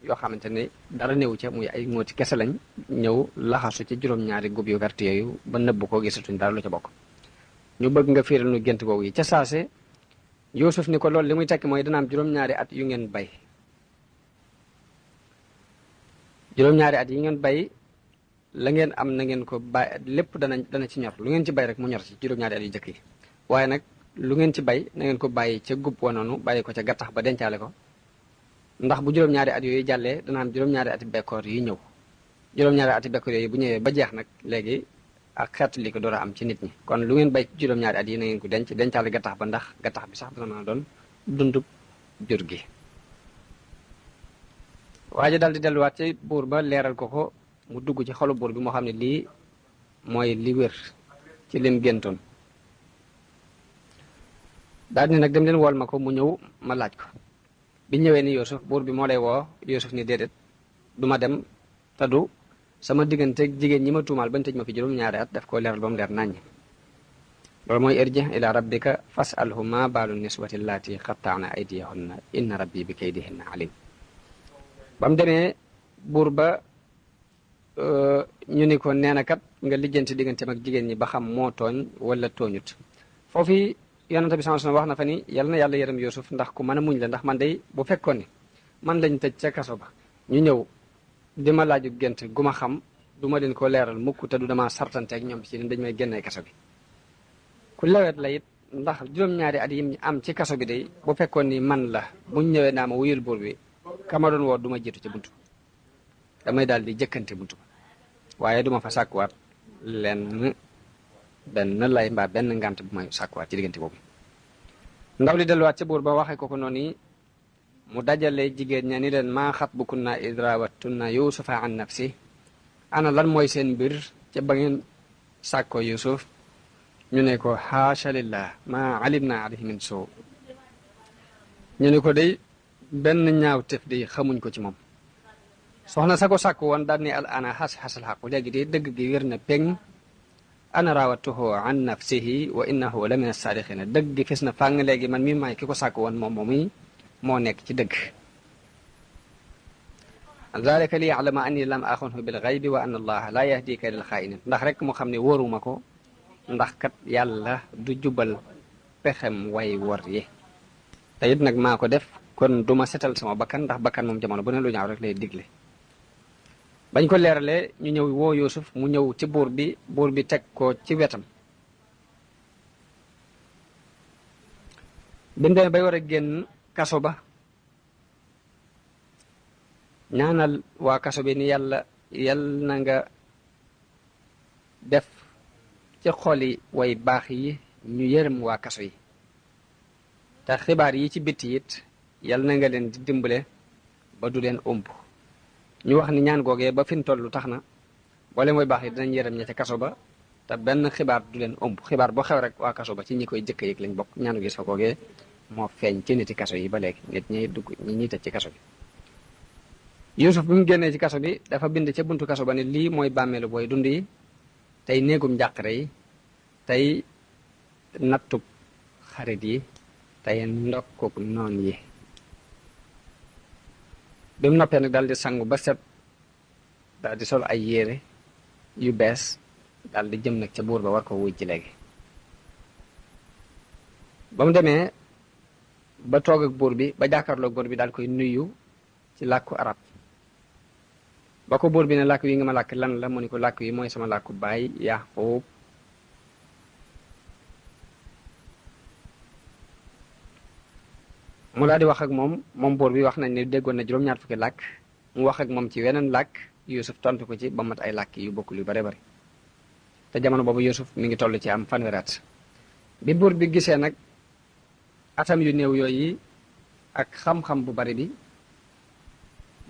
yoo xamante ne dara néew ca muy ay ngóoti kese lañ ñëw laxasu ci juróom-ñaari gub yu vert yooyu ba nëbb ko gisatuñ dara lu ca bokk. ñu bëgg nga fiiral nu gént googu yi ca saase Yuusuf ni ko loolu li muy tekki mooy dana am juróom-ñaari at yu ngeen bay juróom-ñaari at yi ngeen bay la ngeen am na ngeen ko bay lépp dana ci ñor lu ngeen ci bay rek mu ñor ci juróom-ñaari at yu jëkk yi waaye nag lu ngeen ci bay na ngeen ko bàyyi ca gub wa noonu bàyyi ko ca gattax ba dencaale ko ndax bu juróom-ñaari at yooyu jàllee dana am juróom-ñaari ati bekkoor yi ñëw juróom-ñaari ati bekkoor yooyu bu ñëwee ba jeex nag léegi ak xeetu li ko door a am ci nit ñi kon lu ngeen bay ci juróom-ñaari at yi na ngeen ko dencaale gattax ba ndax gattax bi sax dana mën a doon dundub jur gi. waa ji daal di delluwaat ci buur ba leeral ko mu dugg ci xolu buur bi moo xam ne lii mooy li wér ci lim géntoon daal ni nag dem leen wool ma ko mu ñëw ma laaj ko bi ñëwee ni Yuusuf buur bi moo lay woo Yuusuf ni déedéet du ma dem te du sama diggante jigéen ñi ma tuumaal bañ tëj ma fi juróom-ñaari at daf koo leeral ba mu leer naññ loolu mooy irji ila rabbika fas'alhu ma baalu niswati allaati qatta'na aydiyahunna inna rabbi bi kaydihinna alim ba mu demee buur ba ñu ni ko nee na kat nga lijjanti digganteem ak jigéen ñi ba xam moo tooñ wala tooñut foofu yonente bi sallallahu alayhi wasallam wax na fa ni yal na yàlla yërëm Yuusuf ndax ku mën a muñ la ndax man day bu fekkoon ni man lañ tëj ca kaso ba ñu ñëw di ma laaju gént gu ma xam du ma leen ko leeral mukk te du dama sartante ak ñoom ci dañ may génnee kaso bi ku lewet la it ndax juróom-ñaari at yi am ci kaso bi day bu fekkoon ni man la buñ ñëwee naa ma wuyul buur bi kama doon woo du ma jiitu ci buntu damay daal di jëkkante buntu waaye duma fa sàkkuwaat benn lay mbaa benn ngant bu may sàkkuwaat ci diggante boobu ndaw li delluwaat ca buur ba waxee ko noonu mu dajale jigéen ña ni leen maa xatbukunna id raawattunna yusufa an nafsi ana lan mooy seen mbir ca ba ngeen sàkkoo Yuusuf ñu ne ko haasha lillah ma alimna alayhi min suu ñu ne ko day benn ñaaw tef day xamuñ ko ci moom soxna sa ko sàkk woon daal ni al ana xasal xaqu léegi de dëgg gi wér na peng ana raawatuhu an nafsihi wa innahu la min as-saadiqina dëgg gi fis na fàng léegi man mi maay ki ko sàkk woon moom moomi moo nekk ci dëgg zalika li ya'lama anni lam axunhu bil ghaybi wa anna allaha la yahdi kaydal xaa'inin ndax rek mu xam ne wóoruma ko ndax kat yàlla du jubal pexem way wor yi te it nag maa ko def kon duma setal sama bakkan ndax bakkan moom jamono bu ne lu ñaaw rek lay digle bañ ko leeralee ñu ñëw woo Yuusuf mu ñëw ci buur bi teg ko ci wetam bi mu demee bay war a génn kaso ba ñaanal waa kaso bi ni yàlla na nga def ci xoli way baax yi ñu yërëm waa kaso yi te xibaar yi ci bitti it yàlla na nga leen di dimbale ba du leen ëmb ñu wax ni ñaan googee ba fi mu toll tax na boole mooy baax yi dinañ yërëm ña ca kaso ba te benn xibaar du leen ëmb xibaar boo xew rek waa kaso ba ci ñi koy jëkk yëg lañ bokk ñaanu gis fa googee moo feeñ ci niti kaso yi ba léegi nit ñi dugg ñi tëj ci kaso bi Yuusuf bi mu génnee ci kaso bi dafa bind ca buntu kaso ba ne lii mooy bàmmeelu booy dund yi tey néegum njàqare yi tey nattub xarit yi tey ndokkub noon yi bi mu noppee nag daal di sangu ba set daal di sol ay yére yu bees daal di jëm nag ca buur ba war ko wuj ci léegi ba mu demee ba toog ak buur bi ba jàkkaarloog buur bi daal koy nuyu ci làkku arab ba ko buur bi ne làkk yi nga ma làkk lan la mu ni ko làkk yi mooy sama làkku baay Yaaqub mu daal di wax ak moom buur bi wax nañ ne déggoon na juróom-ñaar fukki làkk mu wax ak moom ci weneen làkk Yuusuf tontu ko ci ba mat ay làkk yu bokkul yu bare bari te jamono boobu Yuusuf mi ngi toll ci am fanweeri at bi buur bi gisee nag atam yu néew yooyu ak xam-xam bu bari bi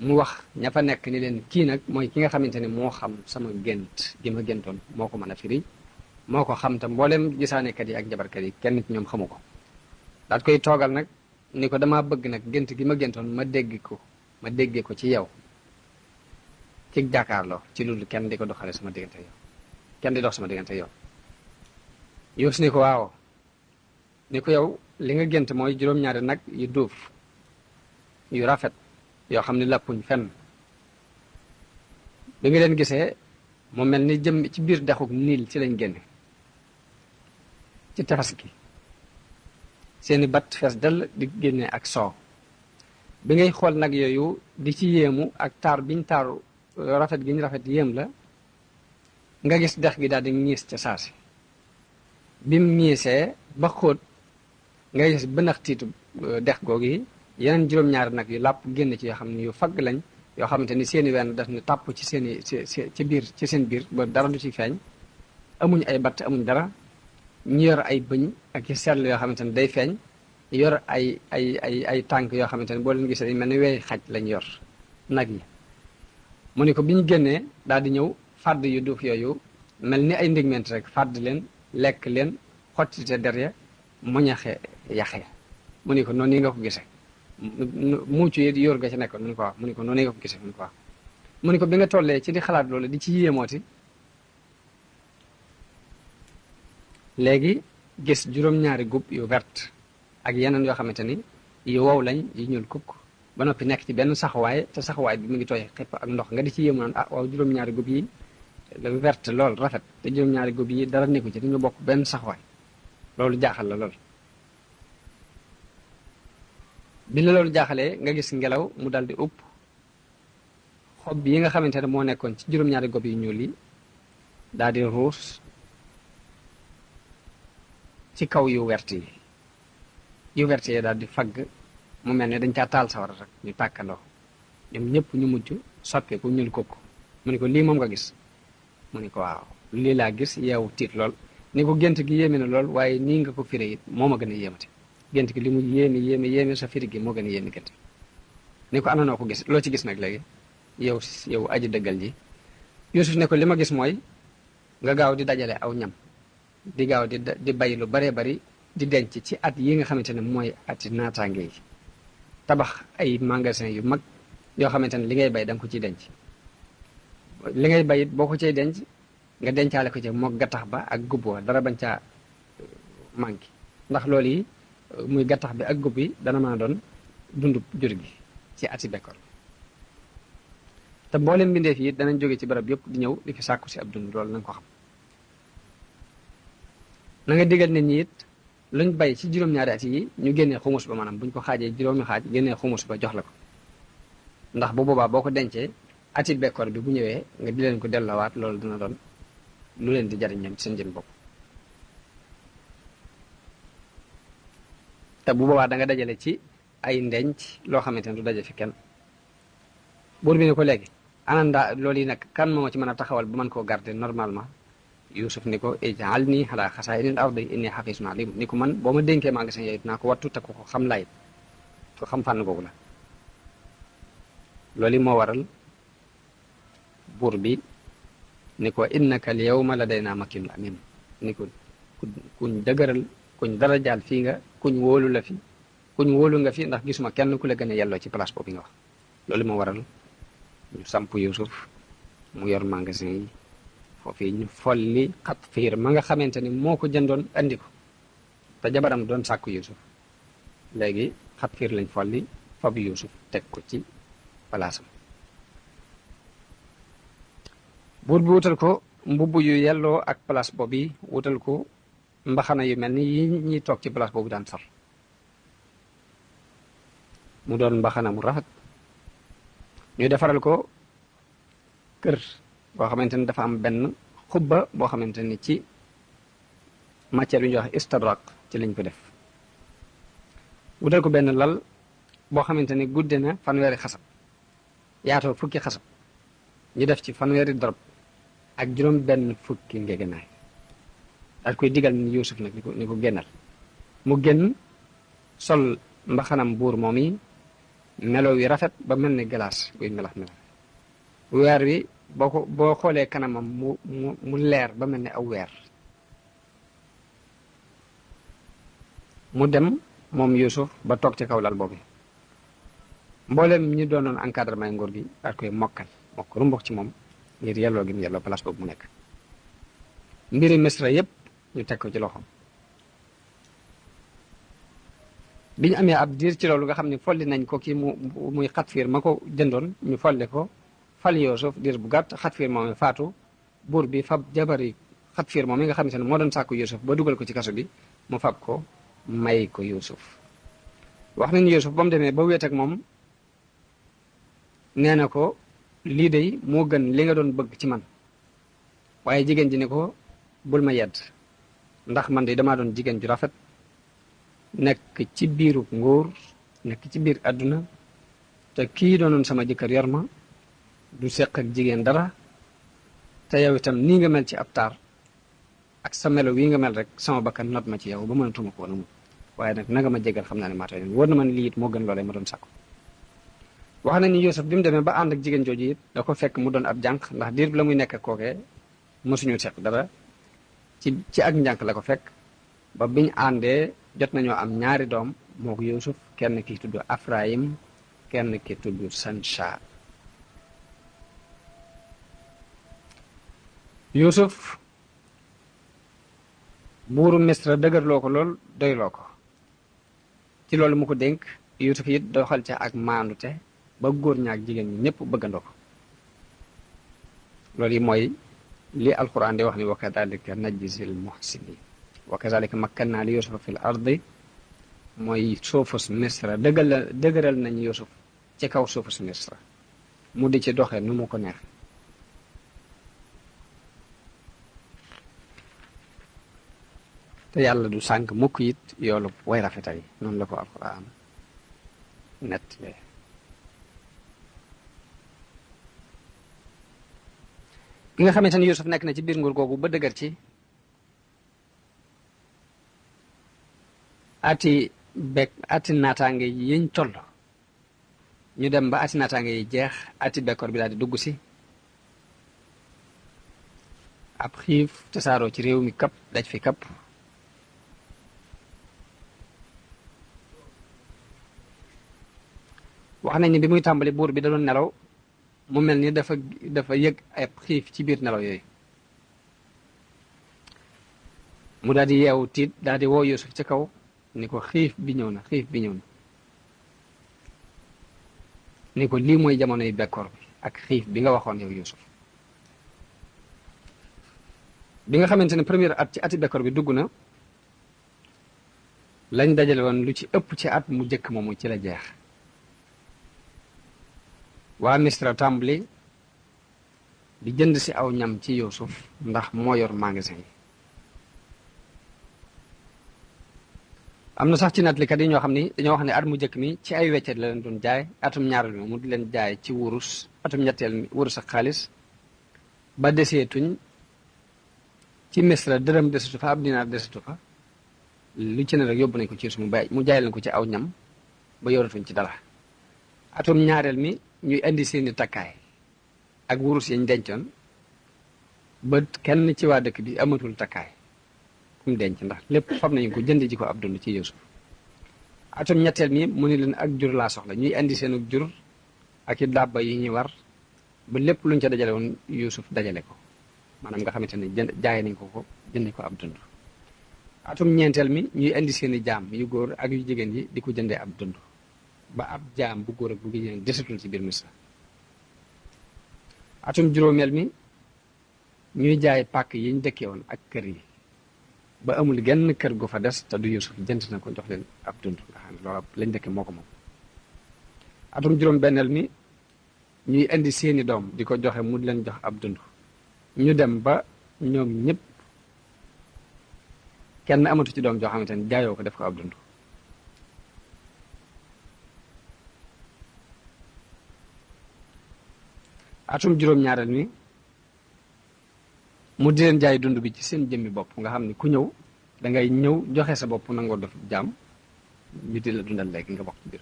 mu wax ña fa nekk ni leen kii nag mooy ki nga xamante ne moo xam sama gént gi ma géntoon moo ko mën a firi moo ko xam te mboolem gisaanekat yi ak jabarkat yi kenn ci ñoom xamu ko daat koy toogal nag ni ko dama bëgg nag gént gi ma géntoon ma déggee ko ci yow ci jàkkaarloo ci loolu kenn di ko doxale sama diggante yow kenn di dox sama diggante yow Yuusuf ni ko waaw ni ko yow li nga gént mooy juróom-ñaari nag yu duuf yu rafet yoo xam ne lappuñ fenn bi nga leen gisee mu mel ni jëm ci biir dexuk niil ci lañ génne ci tefes gi seeni bat fees dell di génne ak soow bi ngay xool nag yooyu di ci yéemu ak taar biñ taaru rafet gi ñu rafet yéem la nga gis dex gi daal di ñiis ca saasi bim ñiisee ba xóot nga gis bënax tiitu dex googu yi yeneen juróom-ñaari nag yu làpp génn ci yoo xam ne yu fagg lañ yoo xamante ni seeni wenn daf ne tàpp ci seeni ci biir ci seen biir ba dara du ci feeñ amuñ ay batt amuñ dara ñu yor ay bëñ ak i seetlu yoo xamante ne day feeñ yor ay tànk yoo xamante ne boo leen gisee dañ mel ni weey xaj lañ yor nag yi mu ni ko bi ñu génnee daal di ñëw fàdd yu duuf yooyu mel ni ay ndigment rek fàdd leen lekk leen xottite derrière muñaxe yaxe mu ni ko noonu nii nga ko gisee muucu yi yor ga ci nekkoon mu ni ko waaw mu ni ko noonu nii nga ko gisee mu ni ko waaw mu ni ko bi nga tollee ci di xalaat loolu di ci yéemooti léegi gis juróom-ñaari gub yu vert ak yeneen yoo xamante ni yu wow lañ yu ñuul kukk ba noppi nekk ci benn saxawaay te saxawaay bi mu ngi tooy xepp ak ndox nga di ci yéemu naan ah waaw juróom-ñaari gub yi vert lool rafet te juróom-ñaari gub yi dara nekku ci dañu bokk benn saxawaay loolu jaaxal la lool bi la loolu jaaxalee nga gis ngelaw mu dal di upp xob yi nga xamante ne moo nekkoon ci juróom-ñaari gub yu ñuul yi daal di ruus ci kaw yu wert yi daal di fagg mu mel ne dañ caa taal sawara rek ñu tàkkandoo ñoom ñëpp ñu mujj soppeeku ñuul kooku mu ni ko lii moom nga gis mu ni ko waaw lii laa gis yeewu tiit lool ni ko gént gi yéeme na lool waaye nii nga ko firé it moo ma gën a yéemati gént gi li mu yéeme sa firi gi moo gën a yéeme gént ni ko ana noo ko gis loo ci gis nag léegi yow aji dëggal ji Yuusuf ne ko li ma gis mooy nga gaaw di dajale aw ñam di gaaw di bay lu baree bari di denc ci at yi nga xamante ne mooy ati naataange yi tabax ay magasin yu mag yoo xamante ne li ngay bay da nga ko ciy denc li ngay bay it boo ko cay denc nga dencaale ko ci moog gattax ba ak gubb wa dara bañ caa manqué ndax loolu yi muy gattax bi ak gubb yi dana mën a doon dundub jur gi ci ati bekkoor te mboolem mbindeef yi danañ jóge ci barab yëpp di ñëw di fi sàkku si ab dund loolu na nga ko xam na nga digal nit ñi it luñ bay ci juróom-ñaari at yi ñu génnee xumus ba maanaam buñ ko xaajee juróomi xaaj génnee xumus ba jox la ko ndax bu boobaa boo ko dencee ati bekkoor bi bu ñëwee nga di leen ko delloowaat loolu dina doon lu leen di jariñ ñoom ci seen jën bopp te bu boobaa da nga dajale ci ay ndenc loo xamante ne du daje fi kenn buur bi ne ko léegi anandaa loolu yi nag kan moo ci mën a taxawal ba mën koo garder normalement Yuusuf ni ko ij'alnii alaa xazaa'inil ardi innii hafiizun aliim ni ko man boo ma dénkee magasin yooyu dinaa ko wattu te ko xam laay ko xam fànn googu la loolu moo waral buur bi ni ko innaka al yawma ladaynaa makiinun amiin ni ko kuñ dëgëral kuñ dara jaal fii nga kuñ wóolu la fi kuñ wóolu nga fi ndax gisuma kenn ku la gën a yelloo ci place boobu nga wax loolu moo waral ñu samp Yuusuf mu yor magasin yi foofu ñu folli Xatfiir ma nga xamante ni moo ko jëndoon andi ko te jabaram doon sàkku Yuusuf léegi Xatfiir lañ folli fab Yuusuf teg ko ci palaasam buur bi wutal ko mbubb yu yelloo ak place boobu wutal ko mbaxana yu mel ni yi ñuy toog ci place boobu daan sol mu doon mbaxana mu rafet ñu defaral ko kër boo xamante ni dafa am benn xubba boo xamante ni ci matière yu ñuy wax istabraq ci lañ ko def wutal ko benn lal boo xamante ni gudde na fanweeri xasab yaatoo fukki xasab ñu def ci fanweeri dorob ak juróom benn fukki ngegenaay daal koy digal ni Yuusuf nag ni ko génnal mu génn sol mbaxanam buur moom yi melo wi rafet ba mel ni glace buy melax melax weer wi boo xoolee kanamam mu leer ba mel ni aw weer mu dem moom Yuusuf ba toog ci kaw lal boobu mboolem ñi doonoon encadrement nguur gi daal koy mokk rumbux ci moom ngir yelloo gi mu yelloo place boobu mu nekk mbiri Misra yépp ñu teg ko ci loxoom bi ñu amee ab diir ci loolu nga xam ne folli nañ ko kii muy Xatfiir ma ko jëndoon ñu folli ko fal Yuusuf diir bu gàtt Xatfiir moom faatu buur bi fab jabari Xatfiir moom mi nga xam ne moo doon sàkku Yuusuf ba dugal ko ci kaso bi mu fab ko may ko Yuusuf wax nañu Yuusuf ba mu demee ba wéet ak moom nee na ko lii de moo gën li nga doon bëgg ci man waaye jigéen ji ne ko bul ma yedd ndax man de damaa doon jigéen ju rafet nekk ci biiru nguur nekk ci biir àdduna te kii doonoon sama jëkkër yor ma du seq ak jigéen dara te yow itam nii nga mel ci ab taar ak sa melo wii nga mel rek sama bakkan not ma ci yow ba mënatuma ko woon a mu waaye nag nanga ma jégal xam naa ne maa tooy wóor na man lii it moo gën loolee ma doon sàkku wax na ni Yuusuf bi mu demee ba ànd ak jigéen jooju it da ko fekk mu doon ab jànq ndax diir bi la muy nekk ak kookee mosuñu seq dara ci ak njànq la ko fekk ba biñ àndee jot nañoo am ñaari doom moo ko Yuusuf kenn ki tudd Afrayim kenn ki tudd Sansha Yuusuf buuru Misra dëgërloo ko lool doyloo ko ci loolu mu ko dénk Yuusuf it doxal ca ak maandute ba góor ñaak jigéen ñi ñëpp bëggandoo ko loolu yi mooy li alquran di wax ni wa kadalika najzil muhsinin wa kadalika makkanna li Yuusufa fil ardi mooy suufus Misra dëgëral nañ Yuusuf ci kaw suufus Misra mu di ci doxee nu mu ko neex te yàlla du sànk mukk it yoolu way rafetal yi noonu la ko alquran nettalee bi nga xamante ni Yuusuf nekk na ci biir nguur googu ba dëgër ci ati naataange yiñ toll ñu dem ba ati naataange yi jeex ati bekkoor bi daal di dugg si ab xiif tasaaroo ci réew mi kapp daj fi kapp wax nañ ni bi muy tàmbali buur bi da doon nelaw mu mel ni dafa yëg ay xiif ci biir nelaw yooyu mu daal di yeewu tiit daal di woo Yuusuf ci kaw ni ko xiif bi ñëw na ni ko lii mooy jamonoy bekkoor bi ak xiif bi nga waxoon yow Yuusuf bi nga xamante ne première at ci ati bekkoor bi dugg na lañ dajale woon lu ci ëpp ci at mu jëkk moomu ci la jeex waa Misra tàmbali di jënd si aw ñam ci Yuusuf ndax moo yor magasin yi am na sax ci nattalikat yi ñoo xam ni dañoo wax ne at mu njëkk mi ci ay weccet la leen doon jaay atum ñaareel mi mu di leen jaay ci wurus atum ñetteel mi wurus ak xaalis ba deseetuñ ci Misra dërëm desatu fa ab dinaar desatu fa lu ci ne rek yóbbu nañ ko ci Yuusuf mu jaay leen ko ci aw ñam ba yoratuñ ci dara atum ñaareel mi ñuy indi seeni takkaay ak wurus yañ dencoon ba kenn ci waa dëkk bi amatul takkaay kum denc ndax lépp fab nañu ko jënd ji ko ab dund ci Yuusuf atum ñetteel mi mu ni leen ak jur laa soxla ñuy indi seenu jur ak i dàbba yi ñuy war ba lépp luñ ca dajale woon Yuusuf dajale ko maanaam nga xamante ne jaay nañ ko jënd ko ab dund atum ñeenteel mi ñuy indi seeni jaam yu góor ak yu jigéen yi di ko jëndee ab dund ba ab jaam bu góor ak bu jigéen desatul ci biir Misra atum juróomeel mi ñuy jaay pàkk yiñ dëkkee woon ak kër yi ba amul genn kër gu fa des te du Yuusuf jënd na ko jox leen ab dund nga xam ne loolu lañ dëkke moo ko moom atum juróom benneel mi ñuy indi seeni doom di ko joxe mu leen jox ab dund ñu dem ba ñoom ñëpp kenn amatu ci doom joo xamante ne jaayoo ko def ko ab dund atum juróom-ñaareel mi mu di leen jaay dund bi ci seen jëmmi bopp nga xam ne ku ñëw da ngay ñëw joxe sa bopp nangoo def jaam ñu di la dundal léegi nga bokk ci biir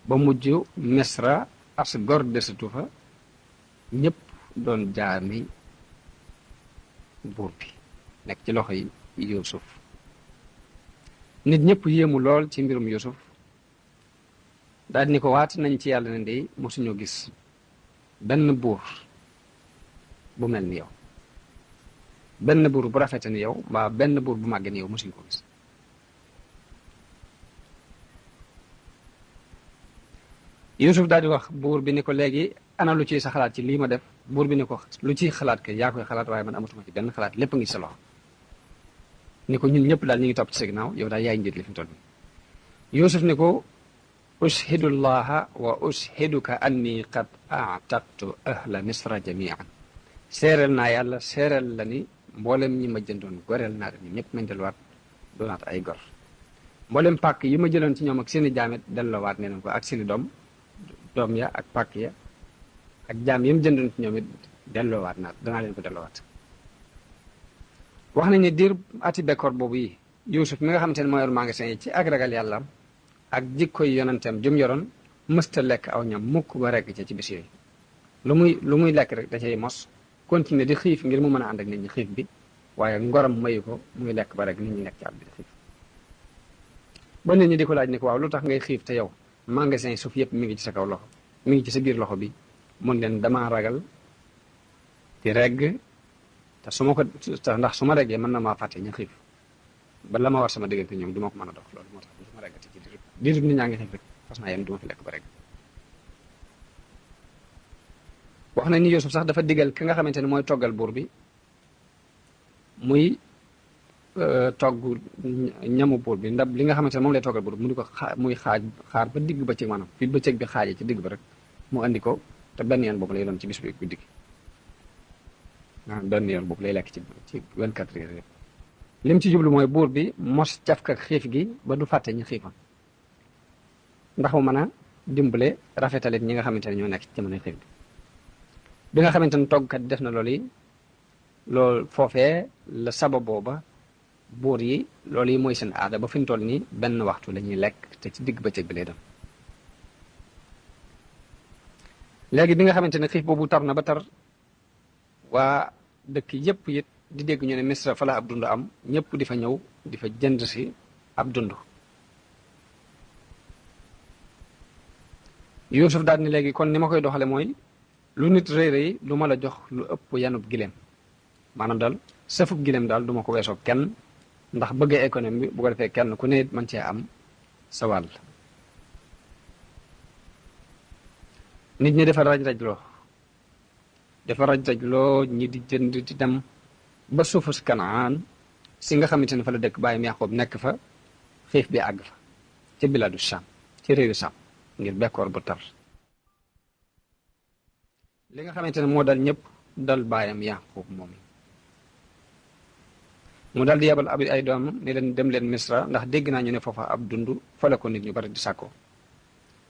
ba mujj Misra as gor desatu fa ñëpp doon jaami buur bi nekk ci loxo yi Yuusuf nit ñëpp yéemu lool ci mbirum Yuusuf daal ni ko waat nañ ci yàlla ne ndey mosuñoo gis benn buur bu mel ni yow benn buur bu rafete ni yow mbaa benn buur bu màgge ni yow mosuñu ko gis Yuusuf daal di wax buur bi ni ko léegi ana lu ciy sa xalaat ci lii ma def buur bi ni ko lu ciy xalaat ke yaa koy xalaat waaye man amatuma ci benn xalaat lépp ngi sa loxo ni ko ñun ñëpp daal ñu ngi topp ci sa ginnaaw yow daal yaay njiit li fi mu toll nii Yuusuf ni ko ushhidu llaha wa ushiduka anni qad a'taqtu ahla misra jamian seereel naa yàlla seereel la ni mboolem ñi ma jëndoon goreel naa leen ñëpp nañ delluwaat doonaat ay gor mboolem pàkk yi ma jëloon ci ñoom ak seeni jaamet delloowaat ne leen ko ak seeni doom ya ak pàkk ya ak jaam yi mu jëndoon ci ñoom it delloowaat naa danaa leen ko delloowaat wax nañ ne diir ati bekkoor boobu yi Yuusuf mi nga xamante ne moo yor magasin yi ci ak ragal yàlla ak jikkoy yonenteem jum yoroon mësta lekk aw ñam mukk ba rekk ci bis yooyu lu muy lekk rek da cay mos continuer di xiif ngir mu mën a ànd ak nit ñi xiif bi waaye ngoram mayu ko muy lekk ba rek nit ñi nekk ci àll bi di xiif ba nit ñi di ko laaj ni ko waaw lu tax ngay xiif te yow magasin suuf yëpp mi ngi ci sa kaw loxo mi ngi ci sa biir loxo bi mun leen damaa ragal di regg te su ma ko ndax su ma reggee mën na maa fàtte ñu xiif ba la ma war sama diggante ñoom du ma ko mën a dox loolu moo tax su ma reggati ci diirub nit ñaa ngi xiif rek fas naa yem du ma fi lekk ba regg wax nañ ni Yuusuf sax dafa digal ki nga xamante ne mooy toggal buur bi muy togg ñamu buur bi ndab li nga xamante ne moom lay toggal buur bi mu di ko muy xaar ba digg bëccëg maanaam fi bëccëg bi xaajee ci digg ba rek mu andi ko te benn yoon boobu lay doon ci bis bi guddi gi benn yoon boobu lay lekk ci 24 heures yëpp lim ci jublu mooy buur bi mos cafka xiif gi ba du fàtte ñi xiifam ndax mu mën a dimbale rafetalit ñi nga xamante ne ñoo nekk ci jamono xiif bi nga xamante ne toggkat def na loolu yi loolu foofee la sababoo ba buur yi loolu yi mooy seen aada ba fi ñu toll nii benn waxtu la ñuy lekk te ci digg bëccëg bi lay dem léegi bi nga xamante ne xiif boobu tar na ba tar waa dëkk yëpp it di dégg ñu ne Misra fa la ab dund am ñëpp di fa ñëw di fa jënd si ab dund Yuusuf daal ni léegi kon ni ma koy doxale mooy lu nit rëy rëy du ma la jox lu ëpp yanub gileem maanaam daal sëfub gileem daal du ma ko weesoo kenn ndax bëgg économie bi bu ko defee kenn ku ne man cee am sa wàll nit ñi dafa raj-rajloo ñi di jënd di dem ba suufu si Kanaan si nga xamante ne fa la dëkk bàyyam Yaqoob nekk fa xiif bi àgg fa ci biladu Sham ci réewu Sham ngir bekkoor bu tar li nga xamante ne moo dal ñëpp dal bàyyam Yaqoob moom mu dal di yebal ay doomam ne leen dem leen Misra ndax dégg naa ñu ne foofa ab dund fa la ko nit ñu bari di sàkkoo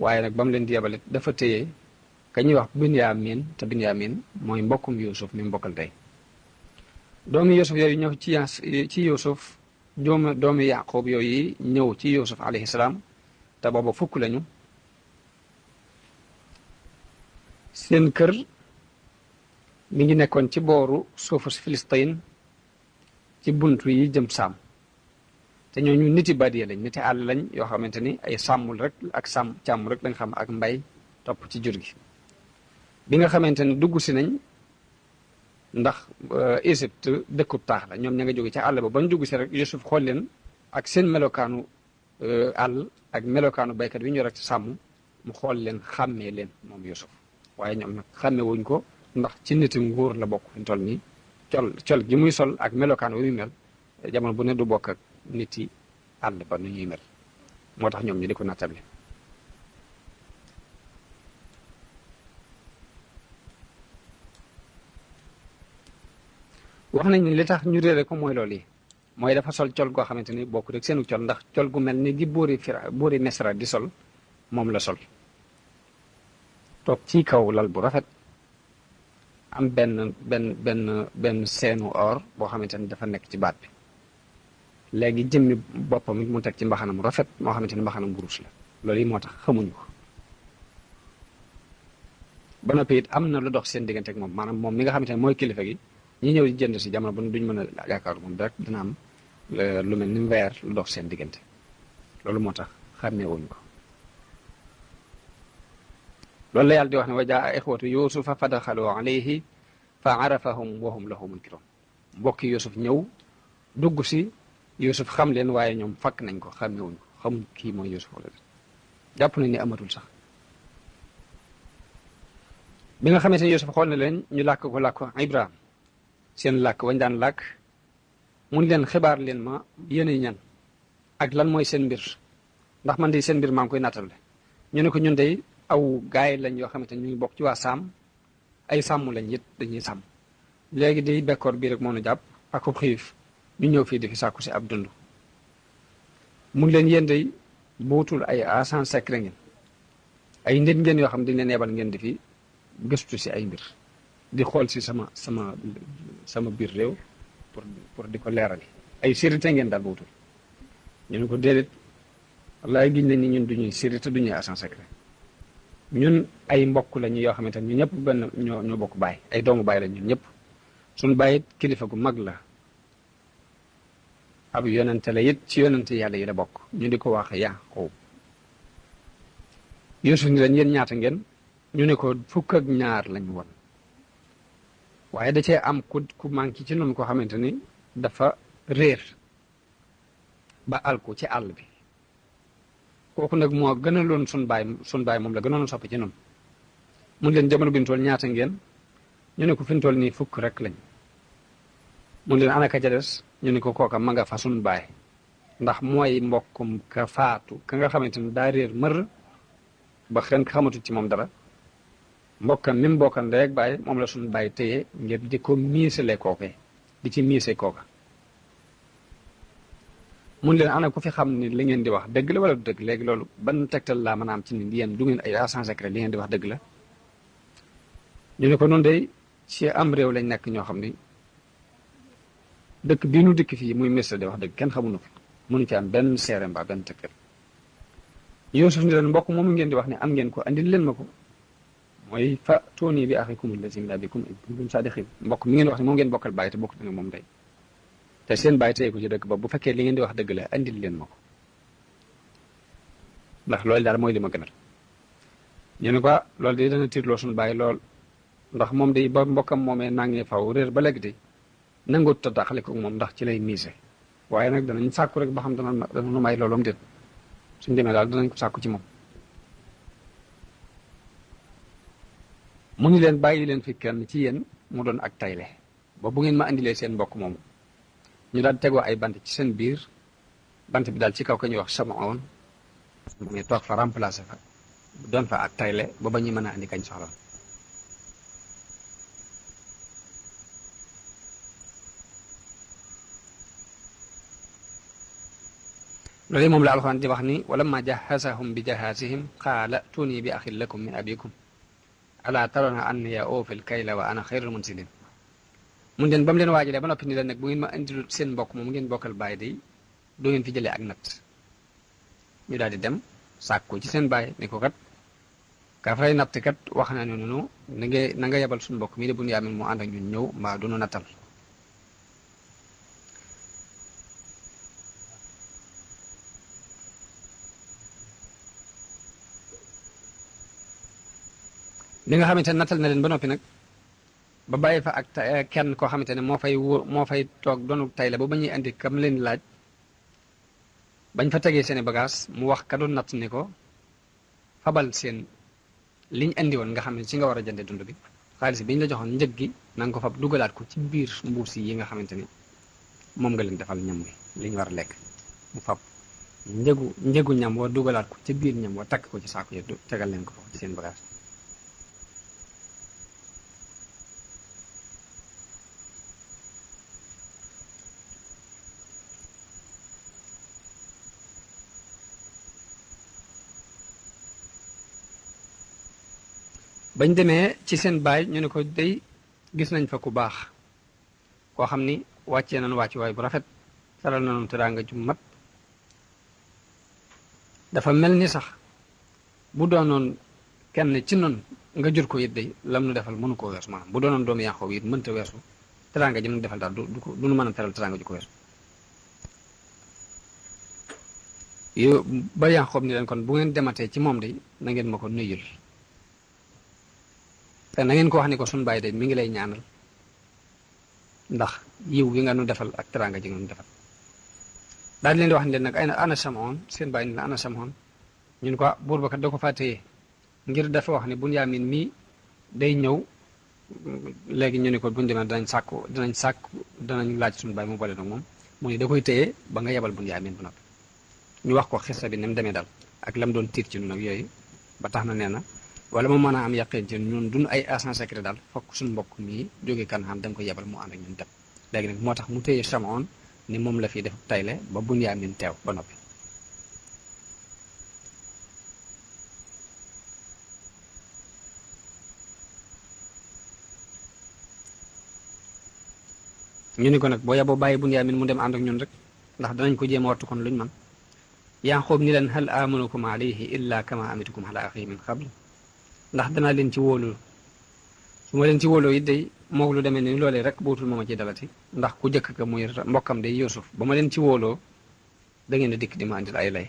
waaye nag ba mu leen di yebalit dafa téye ka ñuy wax Binyaamin te Binyaamin mooy mbokkum Yuusuf mi mbokkal tey doomi Yuusuf yooyu ñëw ci Yuusuf doomi Yaqoob yooyu ñëw ci Yuusuf alayhi salaam te booba fukk lañu seen kër mi ngi nekkoon ci booru suufu Filistin ci buntu yi jëm Saam te ñooñu niti badiya lañ niti àll lañ yoo xamante ni ay sàmmul rek ak càmm rek lañ xam ak mbay topp ci jur gi bi nga xamante ne dugg si nañ ndax Égypte dëkkub taax la ñoom ña nga jóge ca àll ba bañ dugg si rek Yuusuf xool leen ak seen melokaanu àll ak melokaanu baykat wi ñu rek sàmm mu xool leen xàmmee leen moom Yuusuf waaye ñoom nag xàmme wuñ ko ndax ci niti nguur la bokk fi ñu toll nii col gi muy sol ak melokaan wi muy mel jamono bu ne du bokk ak nit yi àll ba nu ñuy mel moo tax ñoom ñu di ko nattable wax nañ ni li tax ñu réere ko mooy loolu yi mooy dafa sol col goo xamante ni bokk rek seenu col ndax col gu mel ni gi buuri Misra di sol moom la sol toog ci kaw lal bu rafet am benn seenu or boo xamante ni dafa nekk ci baat bi léegi jëmmi boppam it mu teg ci mbaxanam mu rafet moo xamante ni mbaxanam wurus la loolu yi moo tax xamuñu ko ba noppi it am na lu dox seen diggante ak moom maanaam moom mi nga xamante ne mooy kilifa gi ñi ñëw di jënd si jamono bu duñ mën a yaakaar moom rek dina am lu mel ni weer lu dox seen diggante loolu moo tax xàmmee wuñ ko loolu la yàlla di wax ne wa jaa ixwatu yusufa fa daxalu alayhi fa arafahum wa hum lahu munkiroon mbokki Yuusuf ñëw dugg si Yuusuf xam leen waaye ñoom fakk nañ ko xàmmee wuñ ko xamuñ kii mooy Yuusuf wala jàpp nañ ni amatul sax bi nga xamante ne Yuusuf xool na leen ñu làkk ko làkk Ibrahim seen làkk wañ daan làkk mun leen xibaar leen ma yéenay ñan ak lan mooy seen mbir ndax man de seen mbir maa ngi koy nattable ñu ne ko ñun de aw gaay lañ yoo xamante ne ñu ngi bokk ci waa Saam ay sàmm lañ it dañuy sàmm léegi di bekkoor bii rek moo nu jàpp ak xiif ñu ñëw fii di fi sàkku si ab dund mun leen yéen de bootul ay agent secret ngeen ay nit ngeen yoo xam dañ leen yebal ngeen di fi gëstu si ay mbir di xool si sama biir réew pour di ko leeral ay sécurité ngeen daal bootul ñu ne ko déedéet wallaay giñ nañ ni ñun duñuy sécurité duñuy agent secret ñun ay mbokk lañu yoo xamante ne ñu ñëpp benn ñoo bokk baay ay doomu baay lañ ñun ñëpp suñu baay it kilifa gu mag la ab yonente la it ci yonente yàlla yi la bokk ñu di ko wax Yaaqub Yuusuf ni leen yéen ñaata ngeen ñu ne ko fukk ak ñaar lañ woon waaye da cee am ku manqué ci noonu koo xamante ni dafa réer ba alku ci àll bi kooku nag moo gënaloon sun baay moom la gënoon soppi ci noonu mun leen jamono bi ñu toll ñaata ngeen ñu ne ko fi ñu toll nii fukk rek lañ mun leen ana ka ca des ñu ne ko kooka ma nga fa sun baay ndax mooy mbokkum ka faatu ka nga xamante ni daa réer mër ba xen xamatu ci moom dara mbokkam mi mbokkam ndey ak baay moom la suñu baay téye ngir di ko miisale kookee di ci miise kooka mun leen ana ku fi xam ni li ngeen di wax dëgg la wala du dëgg léegi loolu ban tegtal laa mën a am ci ni yéen du ngeen ay agent secret li ngeen di wax dëgg la ñu ne ko noonu day ci am réew lañ nekk ñoo xam ni dëkk bii nu dëkk fii muy Misra di wax dëgg kenn xamuñu ko mënu ci am benn seere mbaa benn tegtal Yuusuf ni leen mbokk moomu ngeen di wax ne am ngeen ko andil leen ma ko mooy fa tuuni bi axikum allazi laa bikum in kuntum saadiqin mbokk mi ngeen wax ne moom ngeen bokkal bàyyi te bokk na moom day te seen bàyyi tey ko ci dëkk ba bu fekkee li ngeen di wax dëgg la andil leen ma ko ndax loolu daal mooy li ma gënal ñu ne ko loolu de dana tiitloo suñu bàyyi lool ndax moom de ba mbokkam moomee nangee faw réer ba léegi de nangoo taxale ko moom ndax ci lay miise waaye nag danañ sàkku rek ba xam dana nu may looloom déet suñ demee daal danañ ko sàkku ci moom mu ni leen bàyyi leen fi kenn ci yéen mu doon ak tayle ba bu ngeen ma indilee seen mbokk moomu ñu daal tegoo ay bant ci seen biir bant bi daal ci kaw ka ñuy wax Samaon mu ngi toog fa remplacé fa doon fa ak tayle ba ba ñu mën a andi kañ soxla loolu moom la alxuraan di wax ni walamma jahazahum bi jahazihim qaala tuuni bi axin lakum min abikum alaa tarawna anni awfil kayla wa ana xayrul munzilin mun leen ba mu leen waajalee ba noppi ni leen nag bu ngeen ma indilu seen mbokk moom ngeen bokkal bàyyi day doo ngeen fi jëlee ak natt ñu daal di dem sàkku ci seen bàyyi ni ko kat ka fay natt kat wax na ne noonu na nga yebal suñu mbokk mii de bu ñu yaamin mu ànd ak ñun ñëw mbaa du nu nattal li nga xamante ne nattal na leen ba noppi nag ba bàyyi fa ak kenn koo xamante ne moo fay toog doonu tay la ba ñuy andi kam leen laaj bañ fa tegee seeni bagage mu wax ka doon natt ni ko fabal seen liñ andi woon nga xam ne ci nga war a jënde dund bi xaalis bi ñu la joxoon njëg gi na nga ko fab dugalaat ko ci biir mbuus yi nga xamante ni moom nga leen defal ñam wi liñ war a lekk mu fab njëgu ñam wa dugalaat ko ci biir ñam wa takk ko ci saako yi tegal leen ko foofu ci seen bagage bañ demee ci seen baay ñu ne ko day gis nañ fa ku baax koo xam ni wàccee nañ wàcc waay bu rafet saral nañu teraanga ju mat dafa mel ni sax bu doonoon kenn ci noonu nga jur ko it day lam nu defal mënu koo weesu maanaam bu doonoon doomu Yaaqoob it mënta weesu teraanga ji nu defal daal du nu mën a teral teraanga ju ko weesu yo ba Yaaqoob ni leen kon bu ngeen dematee ci moom day na ngeen ma ko nuyul te na ngeen ko wax ni ko suñu bàyyi de mi ngi lay ñaanal ndax yiw bi nga nu defal ak teraanga ji nga nu defal daal di leen di wax ni leen nag ay ana Samoon seen bàyyi ni la ana Samoon ñun ko buur ba kat da ko faa téye ngir dafa wax ni Bunyaamin mii day ñëw léegi ñu ne ko buñu demee danañ laaj suñu baay mu boole nag moom mu ne da koy téye ba nga yebal Bunyaamin bu noppi ñu wax ko xissa bi ni mu demee daal ak lam doon tiit ci ñun ak yooyu ba tax na nee na wala mu mën a am yaqin ci ñun duñ ay agent secret daal fokk suñu mbokk mii jógee Kanaan da nga ko yebal mu ànd ak ñun dem léegi nag moo tax mu téye Chamoun ni moom la fi def tayle ba Bunyaamin teew ba noppi ñu ni ko nag boo yeboo bàyyi Bunyaamin mu dem ànd ak ñun rek ndax danañ ko jéem a wattu kon luñ man Yaaqoob ni leen hal amanukum alayhi illa kama amitukum ala axihi min qabl ndax danaa leen ci wóolu su ma leen ci wóoloo it day moog lu demee ni loolee rek bootul ma ci dalati ndax ku jëkk ka muy mbokkam day Yuusuf ba ma leen ci wóoloo da ngeen a dikk di ma andil ay lay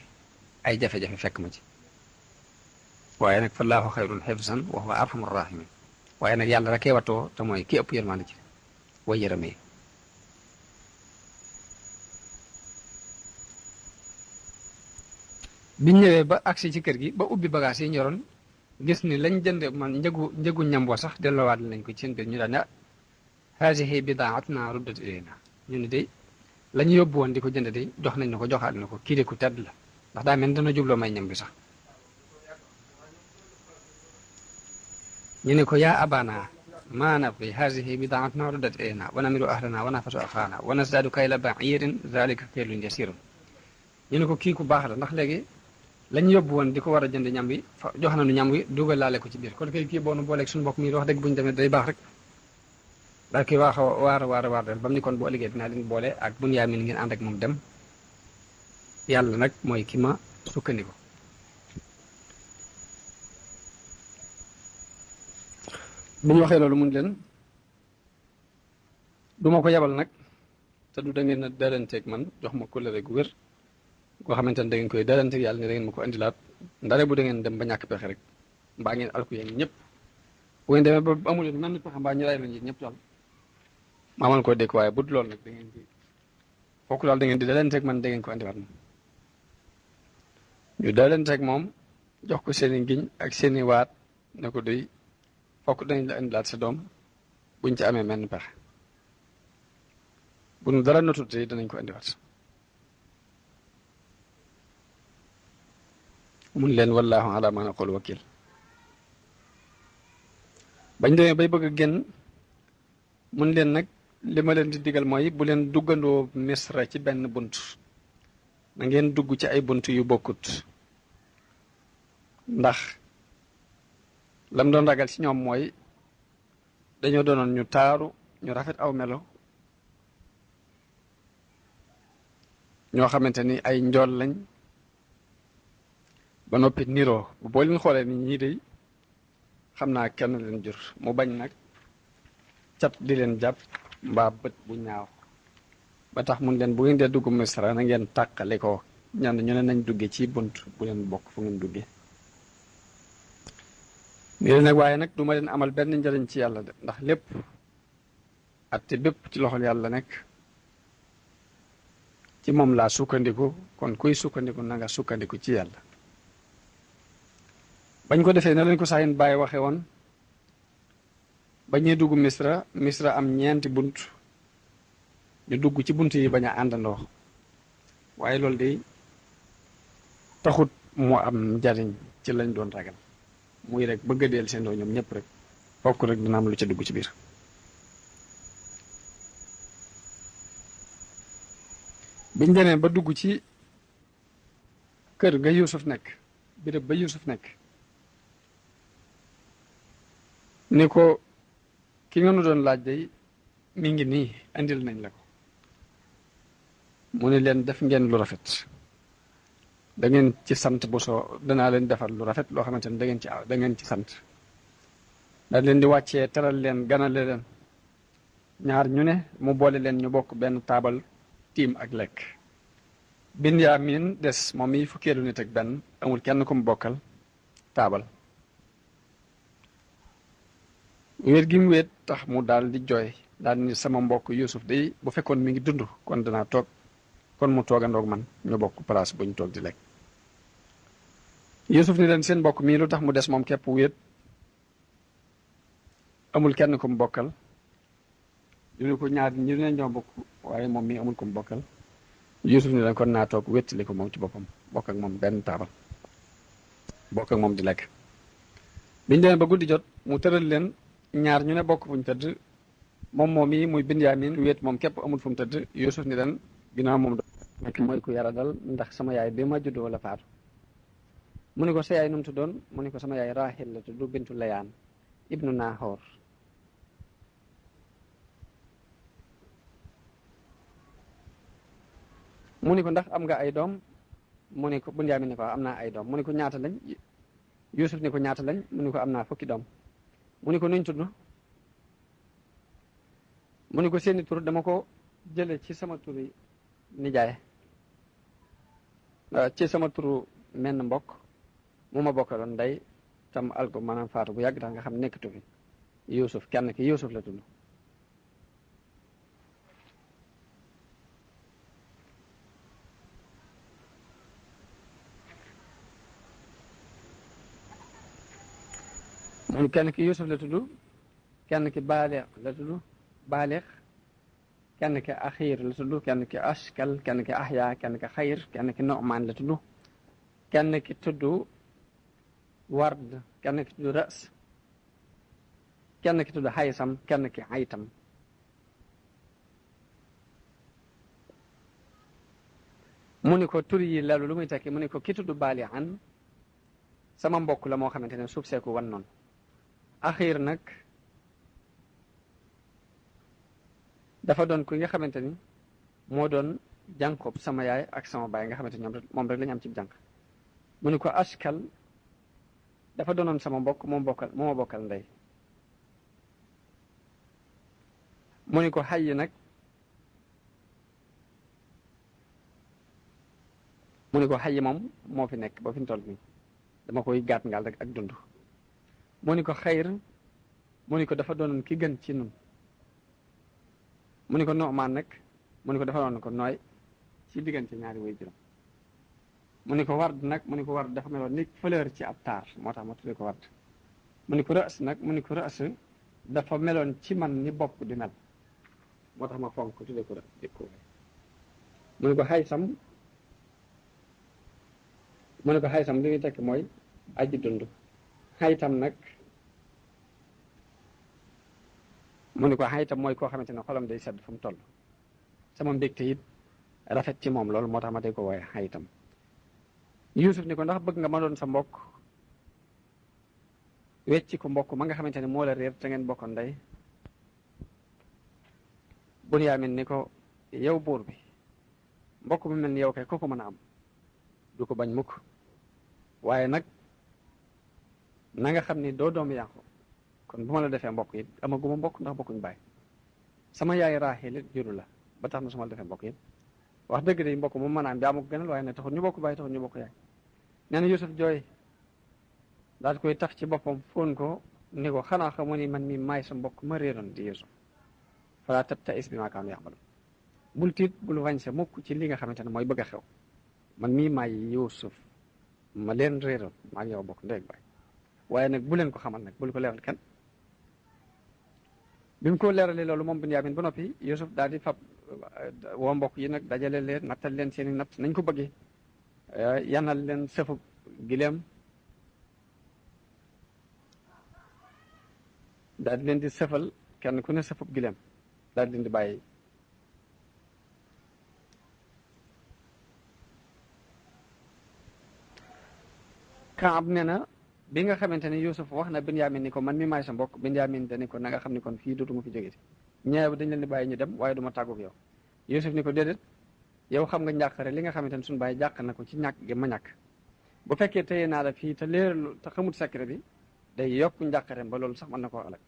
ay jafe-jafe fekk ma ci waaye nag fallaahu xayrun xifsan wa huwa arhamur rahimin waaye nag yàlla rekee watoo te mooy ki ëpp yërmande ci way yërëmee biñ ñëwee ba agsi ci kër gi ba ubbi bagage yi ñoroon gis ni lañ jënd man njëgu ñam wa sax delloowaat lañ ko ci seen biir ñu daan ne haasihi bidaatuna ruddat ilayna ñu ne day la ñu yóbbu woon di ko jënd day jox nañ na ko joxaat na ko kii de ku tedd la ndax daa mel dana jubloo may ñam bi sax ñu ne ko yaa abana maa nabgi haasihi bidaatuna ruddat ilayna wa namiru ahlana wa nafatu axaana wa nasdaadu kayla ba'irin zalika kaylun yasirun ñu ne ko kii ku baax la ndax léegi lañ yóbbu woon di ko war a jënd ñam wi jox nañu ñam wi dugal laale ko ci biir kon kay kii boonu booleeg suñu mbokk mi wax dëgg bu ñu demee day baax rek daal koy waax waar del ba mu ni kon boo liggéey dinaa leen boole ak Bunyaamin ngeen ànd ak moom dem yàlla nag mooy ki ma sukkandiku bu ñu waxee loolu mun leen du ma ko yebal nag te du da ngeen a dalanteeg man jox ma kóllëre gu wér koo xamante ne da ngeen koy dalante yàlla ne da ngeen ma ko indilaat ndare bu da ngeen dem ba ñàkk pexe rek mbaa ngeen alku yéen ñëpp bu ngeen demee ba amul leen mel ni pexe mbaa ñu ray lañ ñëpp daal maa mën koo dégg waaye bu dul loolu nag da ngeen di fokk daal da ngeen di dalanteeg man da ngeen ko indiwaat moom ñu dalanteeg moom jox ko seen i ngiñ ak seen i waat ne ko doy fokk dañ la indilaat sa doom buñ ci amee menn pexe bu nu dara notut danañ ko indiwaat mun leen wallaahu ala ma naqul wakil bañ demee bay bëgg a génn mun leen nag li ma leen di digal mooy bu leen duggandoo misra ci benn bunt na ngeen dugg ci ay bunt yu bokkut ndax lam doon ragal ci ñoom mooy dañoo doonoon ñu taaru ñu rafet aw melo ñoo xamante ni ay njool lañ ba noppi niroo boo leen xoolee ni ñii de xam naa kenn leen jur mu bañ nag cat di leen jàpp mbaa bët bu ñaaw ba tax mun leen bu ngeen dee dugg misra na ngeen tàqale ko ñand ñu ne nañ dugge ci bunt bu leen bokk fu ngeen dugge nii leen nag waaye nag du ma leen amal benn njëriñ ci yàlla de ndax lépp atte bépp ci loxol yàlla nekk ci moom laa sukkandiku kon kuy sukkandiku na nga sukkandiku ci yàlla bañ ko defee na leen ko saayin bàyyi waxe woon bañee dugg misra am ñeenti bunt ñu dugg ci bunt yi bañ a àndandoo waaye loolu de taxut mu am njariñ ci lañ doon ragal muy rek bëgg a deel seen doo ñoom ñëpp rek fokk rek dina am lu ca dugg ci biir biñ demee ba dugg ci kër ga Yuusuf nekk béréb ba Yuusuf nekk ni ko ki nga nu doon laaj day mi ngi nii andil nañ la ko mu ne leen def ngeen lu rafet da ngeen ci sant bu soo danaa leen defal lu rafet loo xamante ne da ngeen ci sant daal leen di wàccee teral leen ganale leen ñaar ñu ne mu boole leen ñu bokk benn taabal tiim ak lekk Binyaamin des moom mi fukkeelu nit ak benn amul kenn ku mu bokkal taabal wéet gi mu wéet tax mu daal di jooy daal ni sama mbokk Yuusuf day bu fekkoon mi ngi dund kon danaa toog kon mu toogandoog man ñu bokk place bu ñu toog di lekk Yuusuf ni leen seen mbokk mii lu tax mu des moom képp wéet amul kenn ku mu bokkal ñu ne ko ñaar ñi ne ñoo bokk waaye moom mi amul ku mu bokkal Yuusuf ni dañ kon naa toog wéttali ko moom ci boppam bokk ak moom benn taabal bokk ak moom di lekk biñ demee ba guddi jot mu tëral leen ñaar ñu ne bokk fuñ tëdd moom mi muy Binyaamin wéet moom képp amul fu mu tëdd Yuusuf ni leen ginnaaw moom nekk mooy ku yara dal ndax sama yaay bi ma juddoo la faatu mu ne ko sa yaay nu mu tuddoon mu ne ko sama yaay Raahil la tudd bintu Layaan ibnu Naahoor mu ne ko ndax am nga ay doom mu ne ko Binyaamin ne ko am naa ay doom mu ne ko ñaata lañ Yuusuf ne ko ñaata lañ mu ne ko am naa fukki doom mu ne ko nuñ tudd mu ne ko seeni tur dama ko jële ci sama turi nijaay ci sama turu menn mbokk mu ma bokkaloon ndey tam alko maanaam faatu bu yàgg tax nga xam nekkatu fi Yuusuf kenn ki Yuusuf la tudd mu kenn ki Yuusuf la tudd kenn ki Baaleex la tudd Baaleex kenn ki Axiir la tudd kenn ki Ashkal kenn ki Ahya kenn ki Xayr kenn ki Nu'maan la tudd kenn ki tudd Ward kenn ki tudd Ras kenn ki tudd Haysam kenn ki Haytam mu ni ko tur yi lalu lu muy tekki mu ni ko ki tudd Baalihan sama mbokk la moo xamante ne suuf seeku wan noonu Axiir nag dafa doon ku nga xamante ni moo doon jànkob sama yaay ak sama baay nga xamante ni moom rek la ñu am ci jànk mu ni ko Ashkal dafa doonoon sama mbokk moo ma bokkal ndey mu ni ko Hayy nag mu ni ko Hayy moom moo fi nekk ba fi mu toll nii dama koy gàtt ngaal rek ak dund mu ni ko Xayr mu ni ko dafa doonoon ki gën ci nun mu ni ko Nu'maan nag mu ni ko dafa doon ko nooy ci diggante ñaari way juróom mu ni ko Ward nag mu ni ko Ward dafa meloon ni fleur ci ab taar moo tax ma tuddee ko Ward mu ni ko Ras nag mu ni ko Ras dafa meloon ci man ni bopp di mel moo tax ma fonk ko tuddee ko Ras mu ni ko Haysam mu ni ko Haysam li muy tekk mooy aji dund Haytam nag mu ni ko Haytam mooy koo xamante ne xolam day sedd fu mu toll sama mbégte it rafet ci moom loolu moo tax ma day ko wooye Haytam Yuusuf ni ko ndax bëgg nga ma doon sa mbokk wecci ko mbokk ma nga xamante ne moo la réer te ngeen bokkoon ndey Bunyaamin ni ko yow buur bi mbokk mu mel ni yow kay ko mën a am du ko bañ mukk waaye nag na nga xam ni doo doomu yàqu kon bu ma la defee mbokk it amaguma mbokk ndax bokkuñ baay sama yaay Raahil it juru la ba tax na su ma la defee mbokk it wax dëgg de mbokk moom mën a am bi ama ko gënal waaye nag taxul ñu bokk baay taxul ñu bokk yaay nee na Yuusuf jooy daal koy taf ci boppam fóon ko ni ko xanaa xamoo ni man mi maay sa mbokk ma réeroon di Yuusuf falaa tabta'is bimaa kaanu ya'maluun bul tiit bul wañse mukk ci li nga xamante ne mooy bëgg a xew man mii maay Yuusuf ma leen réeroon maa ngi yow bokk ndey ak baay waaye nag bu leen ko xamal nag bul ko leeral kenn bi mu ko leeralee loolu moom Binyaamin ba noppi Yuusuf daal di fab woo mbokk yi nag dajale leen nattal leen seeni natt nañ ko bëggee yanal leen sëfu gileem daal di leen di sëfal kenn ku ne sëfub gileem daal di leen di bàyyi Kaab nee na bi nga xamante ne Yuusuf wax na Binyaamin ni ko man mi maay sa mbokk Binyaamin dani ko na nga xam ni kon fii dootuma fi jógeti ñeew dañ leen di bàyyi ñu dem waaye duma tàggu yow Yuusuf ni ko déedéet yow xam nga njàqare li nga xamante ne suñu bàyyi jàq na ko ci ñàkk gi ma ñàkk bu fekkee téye naa la fii te leerlu te xamut secret bi day yokk njàqareem ba loolu sax mën na koo alag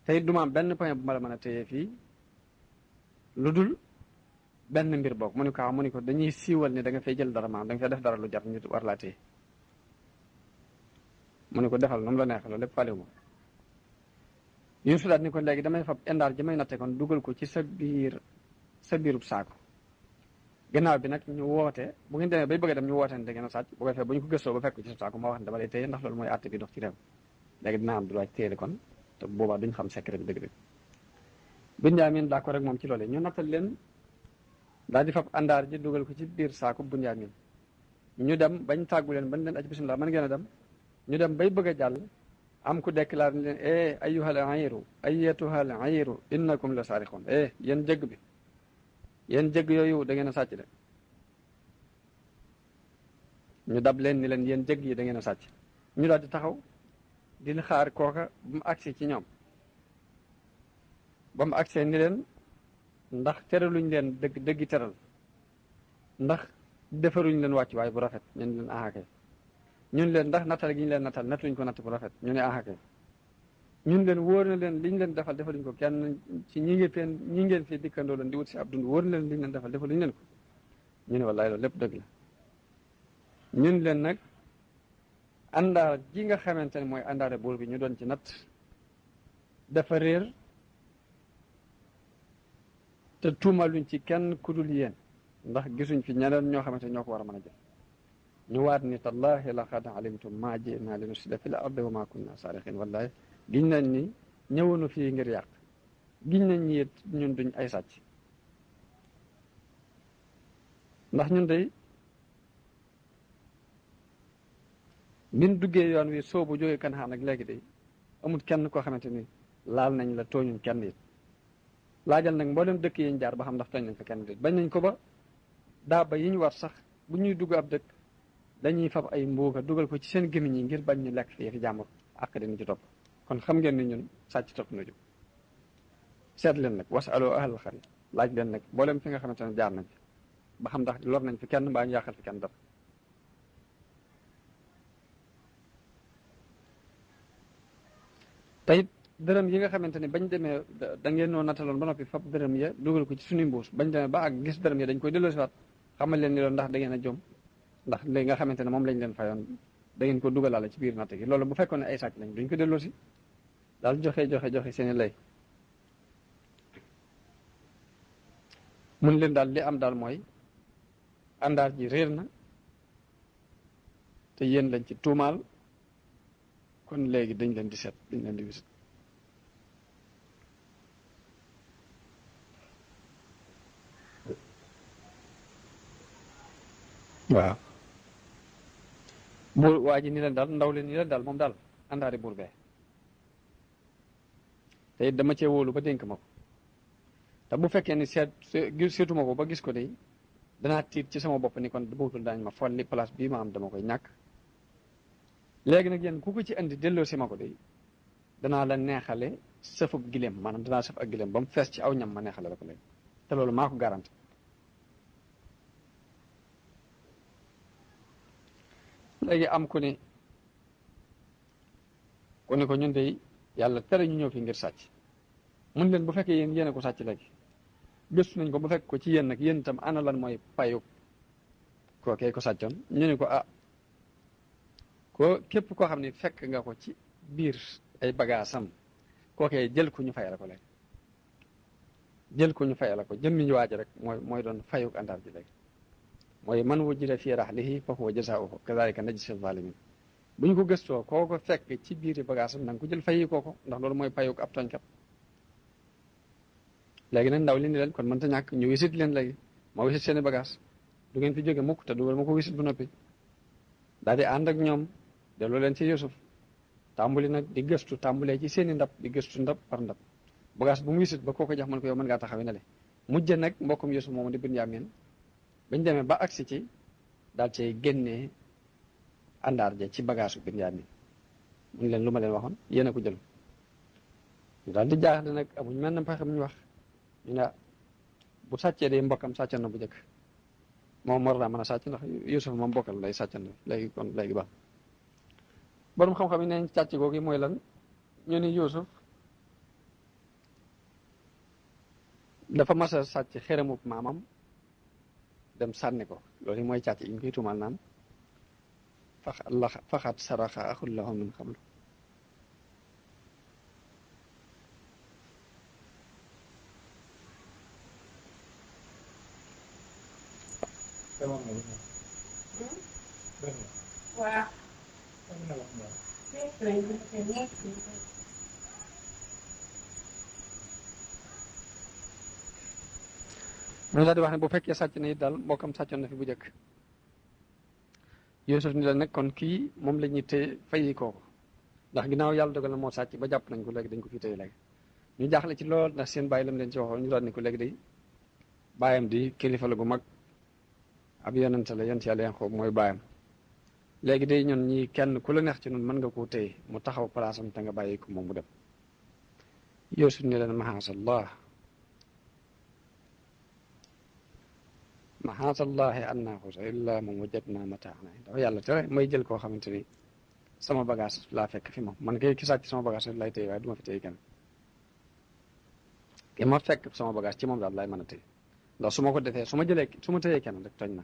te it duma am benn point bu ma la mën a téye fii lu dul benn mbir boog mu ni ko dañuy siiwal ni da nga fay jël dara maanaam da nga fay def dara lu jar ñu war laa téye mu ni ko defal nu mu la neexee loolu lépp fàlewu ma Yuusuf daal ni ko léegi damay fab indaar ji may natte kon dugal ko ci sa biirub saako gannaaw bi nag ñu woote bu ngeen demee bay bëgg a dem ñu woote ne da ngeen a sàcc bu ko defee bu ñu ko gëstoo ba fekk ci sa saako ma wax ne dama lay téye ndax loolu mooy àtte bi dox ci réew léegi dinaa am droit téye kon te boobaa duñ xam secret bi dëgg-dëgg. Bunyamin d'accord rek moom ci loolee ñu nattal leen daal di fab àndaar ji dugal ko ci biir saako Bunyamin ñu dem bañ tàggu leen bañ leen ac bismillah mën ngeen a dem ñu dem bay bëgg a jàll am ku déclaré ne leen ayyuhal ayru ayyatuhal ayru innakum la saarixoon yéen jëgg bi yéen jëgg yooyu da ngeen a sàcc de ñu dab leen ni leen yéen jëgg yi da ngeen a sàcc ñu daal di taxaw di xaar kooka ba mu agsi ci ñoom ba mu agsee ni leen ndax teraluñ leen dëggi teral ndax defaruñ leen wàcc waay bu rafet ñun leen axakay ñun leen ndax nattal gi ñu leen nattal nattuñ ko natt bu rafet ñu ne axakay ñun leen wóor na leen liñ leen defal defaluñ ko kenn ci ñi ngeen fi dikkandoo leen di wut si ab dund wóor na leen liñ leen defal defaluñ leen ko ñu ne wallaay loolu lépp dëgg la ñun leen nag àndaar ji nga xamante ne mooy àndaare buur bi ñu doon ci natt dafa réer te tuumaluñ ci kenn ku dul yéen ndax gisuñ fi ñeneen ñoo xamante ne ñoo ko war a mën a jël ñu waat ni tallahi laqad alimtum ma ji'na li nufsida fil ardi wa ma kunna saariqin wallahi giñ nañ ni ñëwoonu fii ngir yàq giñ nañ ni it ñun duñ ay sàcc ndax ñun day bin duggee yoon wi soobu jógee kan xaan ak léegi day amul kenn koo xamante ni laal nañ la tooñuñ kenn it laajal nag mboolem dëkk yi ñu jaar ba xam ndax tooñ nañ fa kenn it bañ nañ ko ba daaba yi ñu war sax bu ñuy dugg ab dëkk dañuy fab ay mbuuga dugal ko ci seen gémmiñ yi ngir bañ ñu lekk fii fi jàmbur ak dina ci topp kon xam ngeen ni ñun sàcc topp na jóg seet leen nag wasaloo ahlal xari laaj leen nag mboolem fi nga xamante ne jaar nañ fi ba xam ndax lor nañ fi kenn mbaa ñu yàqal fi kenn dara tey dërëm yi nga xamante ne bañ demee da ngeen noo nataloon ba noppi fab dërëm ya dugal ko ci suñuy mbuus bañ demee ba ak gis dërëm ya dañ koy delloosiwaat xamal leen ni loolu ndax da ngeen a jom ndax li nga xamante ne moom lañ leen fayoon da ngeen ko dugalaale ci biir natt gi loolu bu fekkoon ne ay sàcc lañ duñ ko delloosi daal joxe seeni lay mun leen daal li am daal mooy àndaar ji réer na te yéen lañ ci tuumaal kon léegi dañ leen di seet dañ leen di wisit waaw buur waa ji ni leen daal ndaw leen ni leen daal moom daal àndaari buur bee te it dama cee wóolu ba dénk ma ko te bu fekkee ni seetuma ko ba gis ko de danaa tiit ci sama bopp ni kon buutul daañ ma folli place bii ma am dama koy ñàkk léegi nag yéen ku ko ci andi delloo si ma ko de danaa la neexale sëfub gileem maanaam danaa sëf ak gileem ba mu fees ci aw ñam ma neexale la ko léegi te loolu maa ko garanti léegi am ku ni ko ñun de yàlla tere ñu ñëw fi ngir sàcc mun leen bu fekkee yéen a ko sàcc léegi gëstu nañ ko bu fekk ko ci yéen nag yéen itam ana lan mooy payu kookee ko sàccoon ñu ne ko ko képp koo xam ne fekk nga ko ci biir ay bagaasam kookee jël ko ñu fayal ko léegi jël ko ñu fayal ko jëmmi ñu waaj rek mooy doon fayuk àndaar ji léegi mooy man wujida fii rahlihi fa huwa jazaa'uhu kazaalika najzi zaalimiin bu ñu ko gëstoo koo ko fekk ci biir bagaasam na nga ko jël fayi kooko ndax loolu mooy payuk ab tooñkat léegi nag ndaw li ni leen kon mënta ñàkk ñu wisit leen léegi ma wisit seeni bagage du ngeen fi jóge mukk te dugal ma ko wisit bu noppi daal di ànd ak ñoom delloo leen ci Yusuf tàmbuli nag di gëstu tàmbulee ci seeni ndab di gëstu ndab par ndab bagage bu mu wisit ba kooko jox man ko yow mën ngaa taxawi ne le mujj nag mbokkum Yusuf moomu di Binyaamin bañ demee ba agsi ci daal cay génnee àndaar ja ci bagage u Binyaamin mun leen lu ma leen waxoon yéen a ko jël ñu daal di jaaxle nag amuñ mel na pexe mu ñu wax ñu ne bu sàccee day mbokkam sàccan na bu njëkk moom war naa mën a sàcc ndax Yusuf moom mbokkal lay sàccan na léegi kon léegi ba borom xam-xam yi neñ sàcc googu mooy lan ñu ni Yusuf dafa mas a sàcc xeramub maamam dem sànni ko loolu mooy càcc yi ñu koy tuumal naan faxat saraxa axul lahu min qablu waaw ñu daal di wax ne bu fekkee sàcc na it daal mbokkam sàccoon na fi bu njëkk. Yuusuf ni la nag kon kii moom la ñuy téye fayi kooku ndax ginnaaw yàlla dogal na moo sàcc ba jàpp nañ ko léegi dañ ko fi téye léegi ñu jaaxle ci lool ndax seen bàyyi lam leen ci waxoon ñu daal ne ko léegi day bàyyam di kilifa la gu mag ab yonente la yonent yàlla Yanqoob mooy bàyyam léegi day ñun ñi kenn ku la neex ci ñun mën nga koo téye mu taxaw palaasam te nga bàyyi ko moom mu dem. Yuusuf ni leen mahaasallahi an naaxusa illaa man wajadnaa mataana dafa yàlla tere may jël koo xamante ni sama bagage laa fekk fi moom man kay ki sàcc sama bagage lay téye waaye du ma fi téye kenn ki ma fekk sama bagage ci moom daal laay mën a téye ndax su ma ko defee su ma téyee kenn rek tooñ na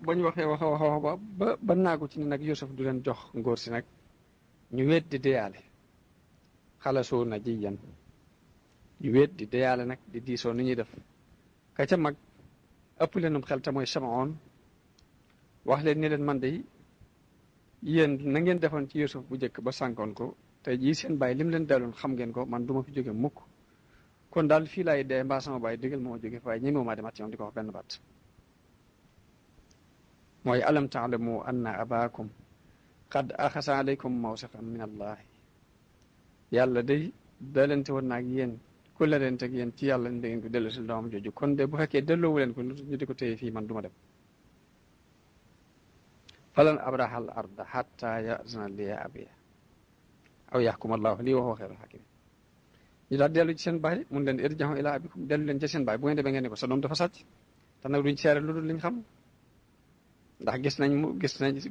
bañ waxee wax ba naagu ci ne nag Yuusuf du leen jox ngóor si nag ñu weet di deyaale xala soo na ji yan ñu weet di deyaale nag di diisoo ni ñuy def ka ca mag ëpp leenum xel te mooy Samaoon wax leen ni leen man de yéen na ngeen defoon ci Yuusuf bu njëkk ba sànkoon ko tey jii seen bàyyi lim leen delloon xam ngeen ko man du ma fi jóge mukk kon daal fii laay dee mbaa sama bàyyi digal moo jóge waaye ñemewu maa demaat ci moom di ko wax benn baat mooy alam taalamu anna abaakum qad axasa alaykum mawsiqan min allahi yàlla day dalante woon naag yéen ku la leen teg yéen ci yàlla da ngeen ko dellu si doomam jooju kon de bu fekkee delloowu leen ko ñu di ko téye fii man du ma dem falan abrahal arda xatta yazana liya abiya aw yaxkum allahu lii waxoo xeeru xakim ñu daal dellu ci seen baay mun leen irjaxu ila abikum dellu leen ci seen baay bu ngeen demee ngeen ne ko sa doom dafa sàcc te nag duñ seere lu dul liñ xam ndax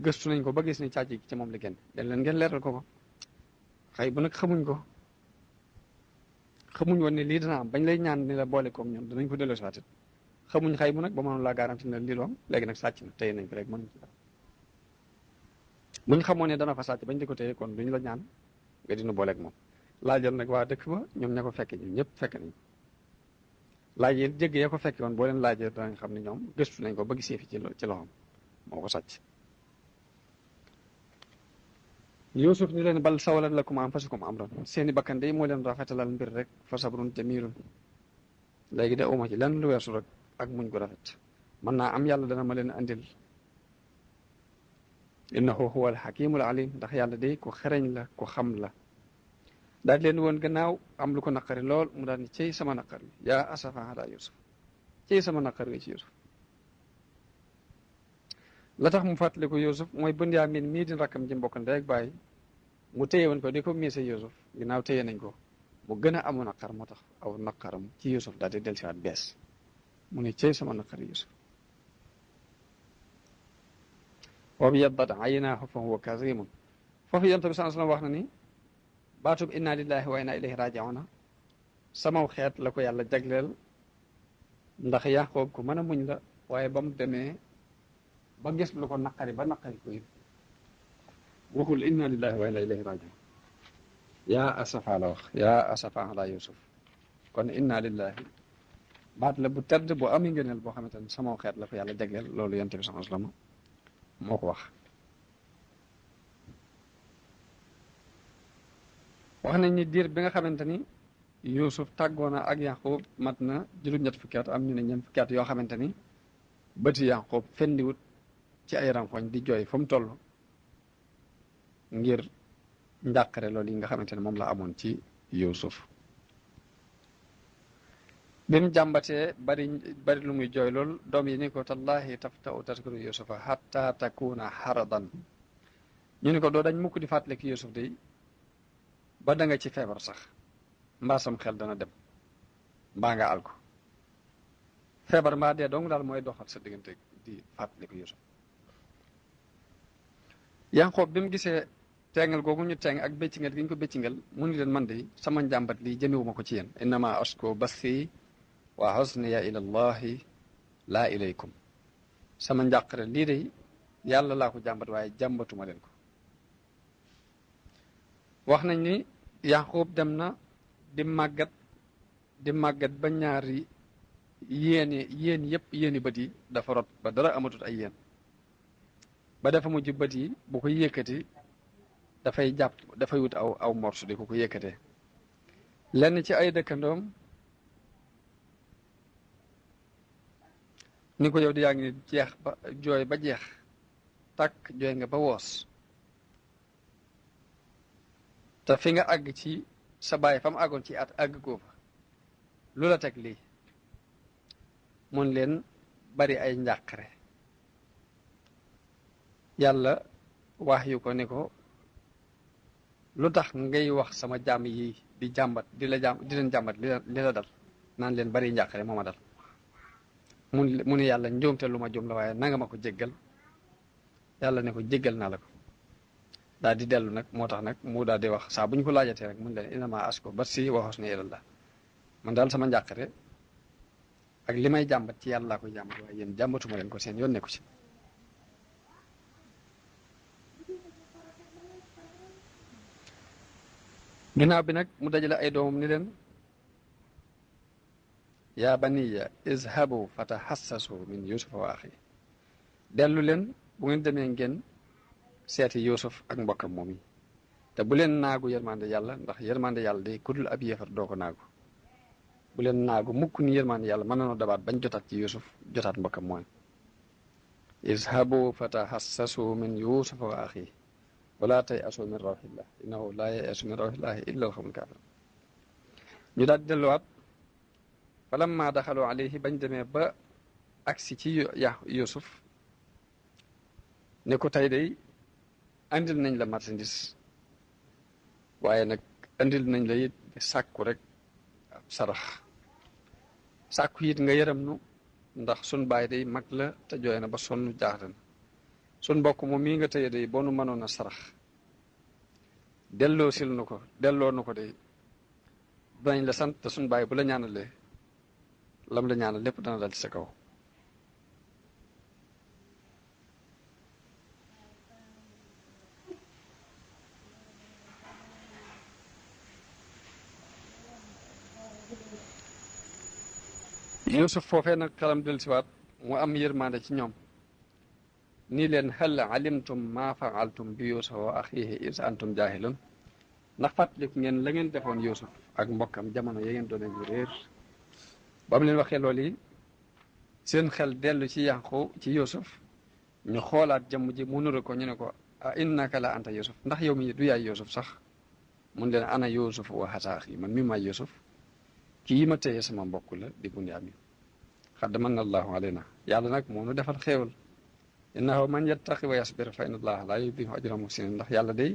gëstu nañ ko ba gis ne càcc ci moom la génn dellu leen ngeen leeral ko xëy bu nag xamuñ woon ne lii dana am bañ lay ñaan ni la boole koog ñoom danañ ko delloo si waat xamuñ xëy bu nag ba mënoon laa garanti ne lii lu am léegi nag sàcc na téye nañ ko rek mënuñ ci dara buñ xamoon ne dana fa sàcc bañ di ko téye kon duñ la ñaan nga dinu booleeg moom laajal nag waa dëkk ba ñoom ña ko fekke ñun ñëpp fekk nañ laaj yi jégg ya ko fekke woon boo leen laajee danañ xam ne ñoom gëstu nañ ko ba gisee fi ci loxoom moo ko sàcc Yuusuf ni leen bal sawalat lakum anfusukum amran seeni bakkan day moo leen rafetalal mbir rek fa sabrun jamilun léegi de uma ci lenn lu weesu rek ak muñ ko rafet mën naa am yàlla dana ma leen andil innahu huwa alxakimul alim ndax yàlla day ko xereñ la ko xam la daal leen woon gannaaw am lu ko naqari lool mu daal ni cey sama naqar wi yaa asafa ala Yuusuf cey sama naqar wi ci Yuusuf la tax mu fàttali ko Yuusuf mooy Bunyaamin mii di rakkam ji mbokk ndey ak bàyyi mu téye woon ko di ko miise Yuusuf ginnaaw téye nañ ko mu gën a amu naqar moo tax aw naqaram ci Yuusuf daal di dellusiwaat bees mu ne cey sama naqar Yuusuf wa byaddat aynaahu fa huwa kazimun foofu yonent bi sallallahu alayhi wasallam wax na ni baatub inna lillahi wa inna ilayhi raji'un samaw xeet la ko yàlla jagleel ndax Yaqoob ku mën a muñ la waaye ba mu demee ba gis lu ko naqari ba naqari ko it waxul inna lillahi wa inna ilayhi raji'un yaa asafa la wax yaa asafa ala Yuusuf kon inna lillahi baat la bu tedd bu ami ngëneel boo xamante ne samaw xeet la ko yàlla jagleel loolu yonent bi sallallahu alayhi wasallam moo ko wax nañ ni diir bi nga xamante ni Yuusuf tàggoo na ak Yaqoob mat na juróom-ñett fukki at am ñu ne ñeent fukki at yoo xamante ni bëti Yaqoob fendiwut ci ay rankoñ di jooy fa mu toll ngir njàqare loolu yi nga xamante ne moom la amoon ci Yuusuf bi mu jàmbatee bari lu muy jooy lool doom yi ni ko tallahi taftau taskuru Yuusufa hatta takuna haradan ñu ni ko doo dañ mukk di fàttaliku Yuusuf day ba da nga ci feebar sax mbaa sam xel dana dem mbaa nga al ko feebar mbaa dee dong daal mooy doxal sa diggante di fàttaliku Yuusuf Yaqoob bi mu gisee teengal googu ñu teeng ak béccingal gi ñu ko béccingal mu ni leen man de sama njàmbat lii jëmewuma ko ci yéen innama ashku bathi wa husniya ila allahi laa ilaykum sama njàqare lii de yàlla laa ko jàmbat waaye jàmbatuma leen ko wax nañ ni Yaqoob dem na di màggat ba ñaari yéen yëpp yéeni bët yi dafa rot ba dara amatut ay yéen ba dafa mujj bët yi bu ko yëkkati dafay wut aw morsu di ko yëkkatee lenn ci ay dëkkandoom ni ko yow di yaa ngi jeex ba jooy ba jeex tàkk jooy nga ba woos te fi nga àgg ci sa baay fa mu àggoon ci at àgg koo fa lu la teg lii mun leen bari ay njàqare yàlla wax yu ko ni ko lu tax ngay wax sama jàmm yi di jàmbat di leen jàmbat li la dal naan leen bari njàqare moo ma dal mu ne yàlla njuumte lu ma juum la waaye nanga ma ko jéggal yàlla ne ko jéggal naa la ko daal di dellu nag moo tax nag mu daal di wax saa bu ñu ko laajatee rek mun leen inama asko ba si waxos ne ilallah man daal sama njàqare ak li may jàmbat ci yàlla laa koy jàmbat waaye yéen jàmbatuma leen ko seen yoon nekku ci ginnaaw bi nag mu dajale ay doomam ni leen yaa baniya izhabu fatahassasu min yusufa wa axi dellu leen bu ngeen demee ngeen seeti yusuf ak mbokkam moom yi te bu leen naagu yërmande yàlla ndax yërmande yàlla day kudul ab yéefar doo ko naagu bu leen naagu mukk ni yërmande yàlla mën nanoo dabaat bañ jotaat ci yusuf jotaat mbokkam mooy izhabu fatahassasu min yusufa wa axi wala tay asu min rawxillah innahu laa yayasu min rawxillahi illa alxawmul kaafir ñu daal di delluwaat falamma daxalu alayhi bañ demee ba agsi ci yusuf ne ko tey day andil nañ la marchandise waaye nag andil nañ la it sàkku rek ab sarax sàkku it nga yërëm nu ndax sun baay day mag la te jooy na ba sonn jaaxle na sun mbokk moom mii nga tëye day boo nu mënoon a sarax delloo sil nu ko delloo nu ko day danañ la sant te sun baay bu la ñaanalee lam la ñaanal lépp dana dal ci sa kaw yusuf foofee nag xelam del siwaat mu am yërmande ci ñoom nii leen hal alimtum ma faaltum bi yusufa wa axihi is antum jaahilun ndax fàttaliku ngeen la ngeen defoon yusuf ak mbokkam jamono ya ngeen doone ñu réer ba mu leen waxee loolu yi seen xel dellu ci yànqu ci yusuf ñu xoolaat jëmm ji mu nuru ko ñu ne ko a innaka la anta yusuf ndax yow mi du yaay yusuf sax mun leen ana yusuf wa haza axi man mi maay yusuf kii ma téye sama mbokk la di Bunyamin xad manna allahu alayna yàlla nag moo nu defal xéewal innahu man yattaqi wa yasbir fa inna allaha la yudiu ajra muhsinin ndax yàlla day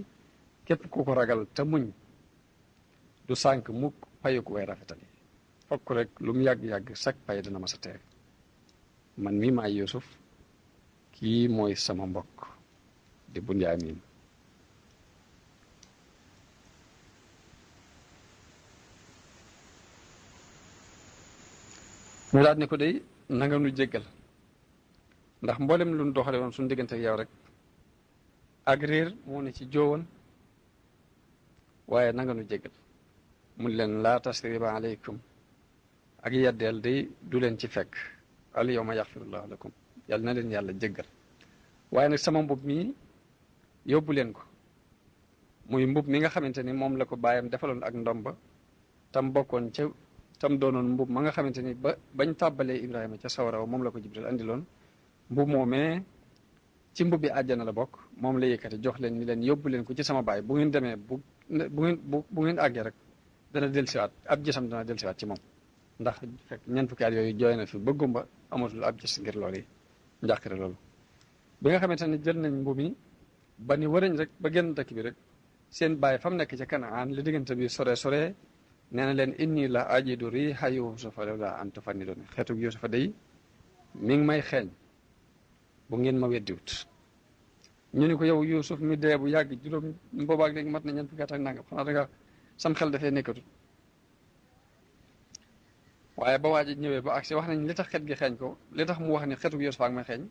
képp ku ko ragal te muñ du sànk mukk payu ko way rafetali fokk rek lu mu yàgg-yàgg sak pay dana ma sa teeg man mii maay yusuf kii mooy sama mbokk di Bunyamin ñu daal ne ko day nanga nu jéggal ndax mboolem lu nu doxale woon suñu diggante ak yow rek ak réer moo ne ci joowoon waaye nanga nu jéggal mun leen laa tasriba aleykum ak yeddeel day du leen ci fekk al yawma yaxfirullahu lakum yàlla na leen yàlla jéggal waaye nag sama mbub mi yóbbu leen ko muy mbub mi nga xamante ni moom la ko bàyyam defaloon ak ndomba tam bokkoon ca tam doonoon mbub ma nga xamante ni bañ tàbbalee Ibrahima ca sawara moom la ko Jibril andiloon mbub moomee ci mbubbi àjjana la bokk moom la yëkkati jox leen ni leen yóbbu leen ko ci sama baay bu ngeen demee bu ngeen àggee rek dana dellusiwaat ab gisam dana dellusiwaat ci moom ndax fekk ñeent fukki at yooyu jooy na fi ba gumba amatul ab gis ngir loolu yi njàqare loolu bi nga xamante ne jël nañ mbub mi ba ni warañ rek ba génn dëkk bi rek seen baay fa mu nekk ca Kanaan li diggante bi sore nee na leen inni la ajidu riiha yusufa lawlaa an tufannidun xeetug yusufa day mi ngi may xeeñ bu ngeen ma weddiwut ñu ni ko yow yusuf mi dee bu yàgg juróom boobaak léegi mat na ñeent fukki at ak nangam xanaa danga sam xel dafay nekkatut waaye ba waa ji ñëwee ba agsi wax nañ li tax xet gi xeeñ ko li tax mu wax ni xetug yusufa ak may xeeñ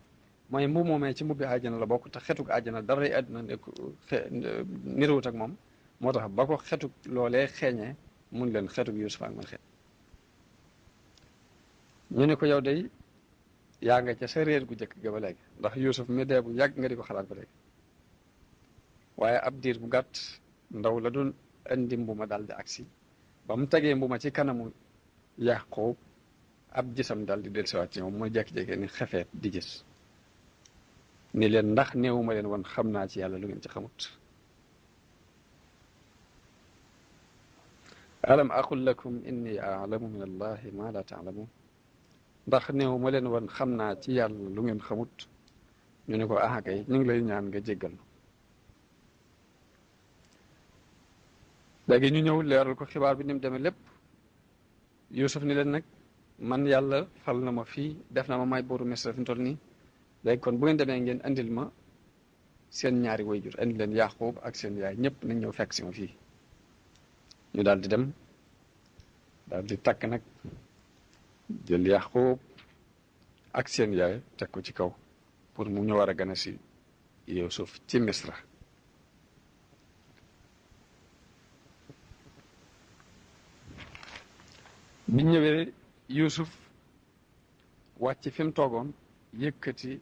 mooy mbu moomee ci mbubbi àjjana la bokk te xetug àjjana dara àdduna nekk niruwut ak moom moo tax ba ko xetug loolee xeeñee mun leen xeetug Yuusufa ak man xeet ñu ne ko yow day yaa nga ca sa réer gu jëkk ga ba léegi ndax Yuusuf mi dee bu yàgg nga di ko xalaat ba léegi waaye ab diir bu gàtt ndaw la doon indi mbuma daal di agsi ba mu tegee mbuma ci kanamu Yaqub ab gisam daal di dellusiwaat ci moom mooy jékki-jékki ni xefeet di gis ni leen ndax néewuma leen woon xam naa ci yàlla lu ngeen ci xamut alam aqul lakum inni a'lamu min allahi ma la ta'lamun ndax néewuma leen woon xam naa ci yàlla lu ngeen xamut ñu ne ko kay ñu ngi lay ñaan nga jéggal léegi ñu ñëw leeral ko xibaar bi ni mu demee lépp Yuusuf ni leen nag man yàlla fal na ma fii def na ma may buuru Misra fi mu toll nii léegi kon bu ngeen demee ngeen andil ma seen ñaari wayjur andi leen Yaaqub ak seen yaay ñëpp nañ ñëw fekk si ma fii ñu daal di dem daal di takk nag jël Yaaqub ak seen yaay teg ko ci kaw pour mu ñu war a gane si Yuusuf ci Misra biñ ñëwee Yuusuf wàcc fi mu toogoon yëkkati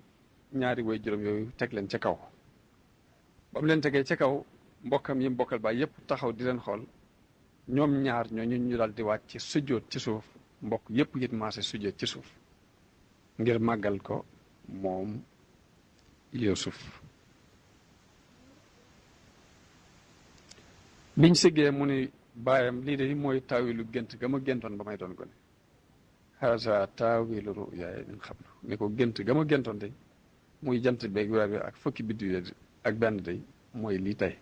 ñaari way juróom yooyu teg leen ca kaw ba mu leen tegee ca kaw mbokkam yi mbokkal baay yépp taxaw di leen xool ñoom ñaar ñooñu ñu daal di wàcc sujjóot ci suuf mbokk yépp it maase sujjóot ci suuf ngir màggal ko moom Yuusuf biñ siggee mu ni baayam lii de mooy taawilu gént ga ma géntoon ba may doon gone haza taawilu ruyaaya min qablu ni ko gént ga ma géntoon de muy jant beeg weer bi ak fukki biddiw ak benn day mooy lii tey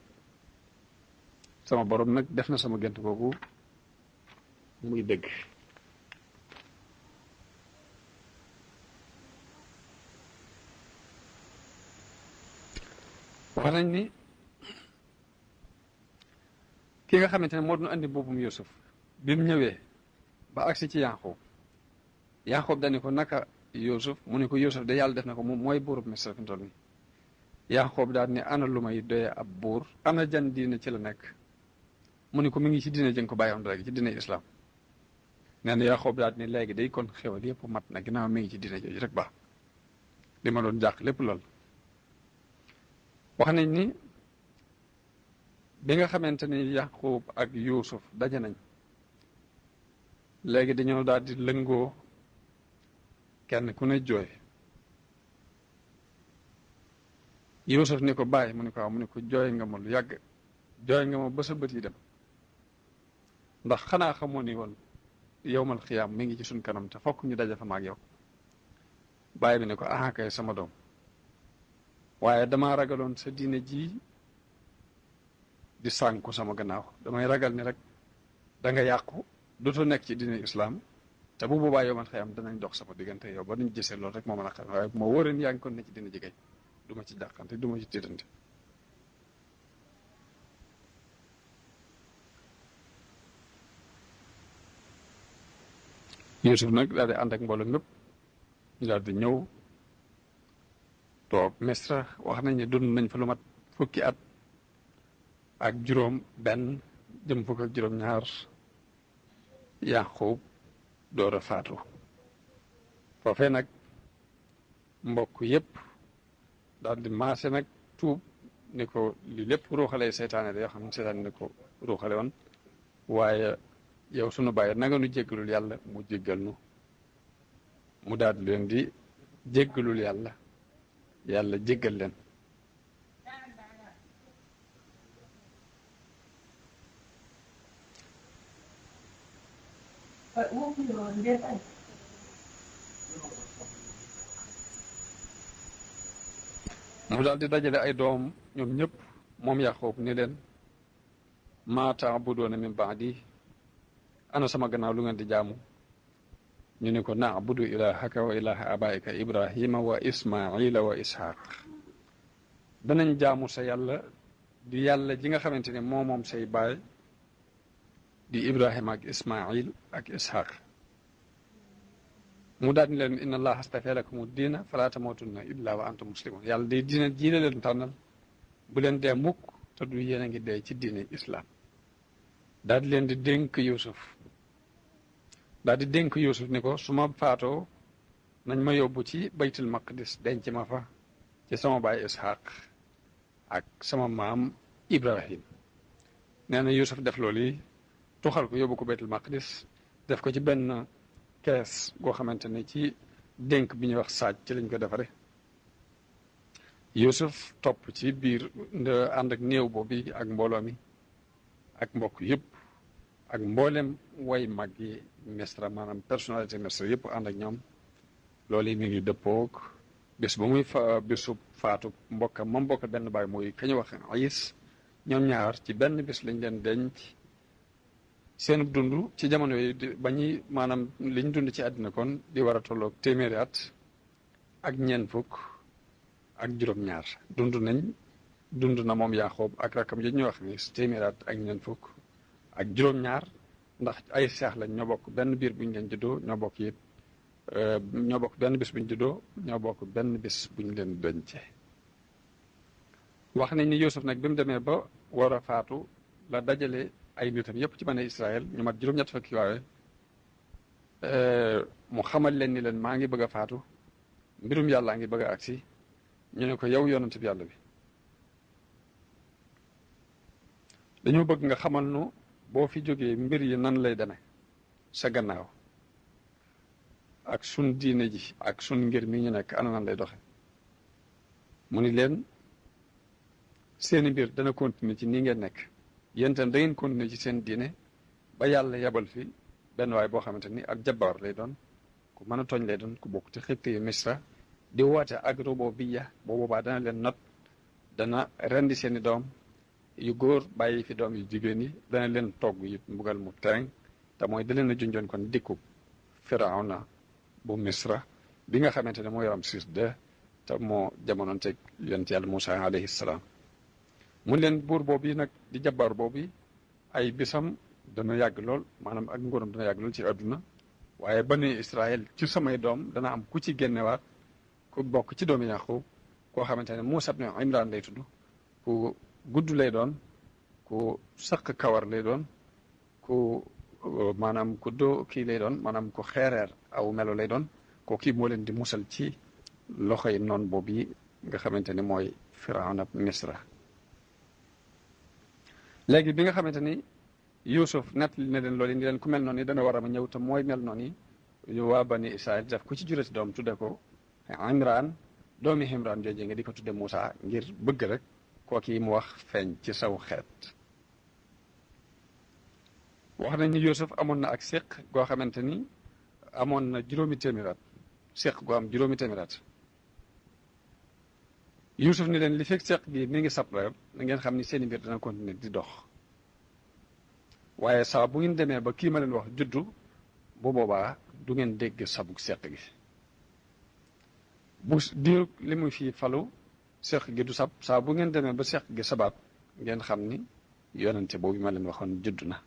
sama borom nag def na sama gént googu muy dëgg wax nañ ni ki nga xamante ne moo doon andi boppam Yuusuf bi mu ñëwee ba agsi ci Yaaqub dani ko naka Yuusuf mu ne ko Yuusuf de yàlla def na ko moom mooy buurub Misra fi mu toll nii Yaaqub daal ne ana lu may doyee ab buur ana jan diine ci la nekk mu ne ko mi ngi ci diine jëng ko bàyyoon léegi ci diine islam nee na Yaaqub daal ne léegi day kon xewal yëpp mat na ginnaaw mi ngi ci diine jooju rek baax li ma doon jàq lépp lool wax nañ ni bi nga xamante ni Yaaqub ak Yuusuf daje nañ léegi dañoo daal di lëngoo kenn ku ne jooy Yuusuf ni ko bàyyi mu ne ko waaw mu ne ko jooy nga ma lu yàgg jooy nga ma ba sa bët yi dem ndax xanaa xamoo ni woon yowmal xiyaam mi ngi ci suñ kanam te fokk ñu daje fa maag yow bàyyi bi ne ko kay sama doom waaye damaa ragaloon sa diine ji di sànku sama gannaaw damay ragal ni rek da nga yàqu dootoo nekk ci diine islaam te bu boobaa yow man xëyam danañ dox sama diggante yow ba nañ gisee loolu rek moo mën a xam waaye bu ma wóoreen yaa ngi kon ne ci diine jigéen du ma ci jàqante du ma ci tiitante Yuusuf nag daal di ànd ak mbooloo mépp ñu daal di ñëw toog Misra wax nañ ne dund nañ fa lu mat fukki at ak juróom benn jëm fukk ak juróom ñaar Yaaqub door a faatu foofee nag mbokk yépp daal di maase nag tuub ni ko li lépp ruuxalee seytaane da yoo xam ne seytaane ni ko ruuxale woon waaye yow sunu bàyyi nanga nu jéggalul yàlla mu jéggal nu mu daal di leen di jéggalul yàlla yàlla jéggal leen mu daal di dajale ay doom ñoom ñëpp moom Yaaqub ni leen maa ta'buduuna min ba'di ana sama gannaaw lu ngeen di jaamu ñu ne ko na'budu ilaahaka wa ilaaha abaa'ika ibrahima wa ismaila wa ishaq danañ jaamu sa yàlla di yàlla ji nga xamante ne moom say baay di ibrahima ak ismail ak ishaq mu daal ni leen inna allaha astafaa lakumu diina falaa tamuutunna illa wa antum muslimun yàlla di diina jiile leen tànnal bu leen dee mukk te du yéen a ngi dee ci diine islam daal di leen di dénk Yuusuf daal di dénk Yuusuf ni ko su ma faatoo nañ ma yóbbu ci baytul maqdis denc ma fa ci sama baay ishaq ak sama maam ibrahim nee na Yuusuf def loolu yi tuxal ko yóbbu ko baytul maqdis def ko ci benn kees goo xamante ne ci dénk bi ñuy wax saaj ci lañ ko defare Yuusuf topp ci biir ànd ak néew boobu ak mbooloo mi ak mbokk yëpp ak mboolem way mag yi Misra maanaam personnalité Misra yëpp ànd ak ñoom loolu mi ngi dëppoog bés ba muy bésu faatu mbokkam moom mbokk benn baay mooy kañu wax Ayis ñoom ñaar ci benn bés lañ leen denc seen dund ci jamono yi ba ñuy maanaam liñ dund ci àddina kon di war a tolloog téeméeri at ak ñeent fukk ak juróom-ñaar dund na moom Yaaqoob ak rakkam yi ñuy wax ni téeméeri at ak ñeent fukk ak juróom-ñaar ndax ay seex lañ ñoo bokk benn biir buñ leen juddoo ñoo bokk it ñoo bokk benn bis buñ juddoo ñoo bokk benn bis buñ leen dencee wax nañ ni Yuusuf nag bi mu demee ba war a faatu la dajale ay nitam yëpp ci bani Israël ñu mat juróom-ñett fukki waaye mu xamal leen ni leen maa ngi bëgg a faatu mbirum yàllaa ngi bëgg a agsi ñu ne ko yow yonent bi yàlla bi dañoo bëgg nga xamal nu boo fi jógee mbir yi nan lay demee sa gannaaw ak sun diine ji ak sun ngir mi ñu nekk ana nan lay doxe mu ni leen seeni mbir dana continuer ci nii ngeen nekk yéen itam da ngeen continuer ci seen diine ba yàlla yabal fi benn waay boo xamante ni ak jabar lay doon ku mën a tooñ lay doon ku bokk ci xibti yu Misra di woote ak rububiyya boo boobaa dana leen not dana rendi seeni doom yu góor bàyyi fi doom yu jigéen yi dana leen togg yi mbugal mu tereŋ te mooy da leen a junjoon kon dikku Firawna bu Misra bi nga xamante ne mooy Ramsis II te moo jamonoon teg yonent yàlla Muusa alayhi salaam mu leen buur boobu nag di jabar boobu ay bisam dana yàgg lool maanaam ak nguuram dana yàgg lool ci àdduna waaye bani Israël ci samay doom dana am ku ci génnewaat ku bokk ci doomi Yaaqub koo xamante ne Muusaa ibn Imraan lay tudd ku gudd lay doon ku sëq kawar lay doon ku maanaam ku doo kii lay doon maanaam ku xeereer aw melo lay doon ko kii moo leen di musal ci loxoy noon boobu yi nga xamante ne mooy Firawna Misra léegi bi nga xamante ni Yuusuf nettali na leen loolu ni leen ku mel noonu dana war a ma ñëw te mooy mel noonu yu waa bani Israël def ku ci jurati doom tudde ko Imraan doomi Imraan jooje nga di ko tudde Muusaa ngir bëgg rek kooki mu wax feeñ ci saw xeet wax nañ ni Yuusuf amoon na ak séq goo xamante ni amoon na juróomi téeméer at séq gu am juróomi téeméer at Yuusuf ni leen li fekk séq gi mi ngi sab rek na ngeen xam ni seeni mbir dana continuer di dox waaye saa bu ngeen demee ba kii ma leen wax juddu bu boobaa du ngeen dégg sabug séq gi bu diir li mu fi falu séq gi du sab saa bu ngeen demee ba séq gi sabaat ngeen xam ni yonente boobu ma leen waxoon juddu na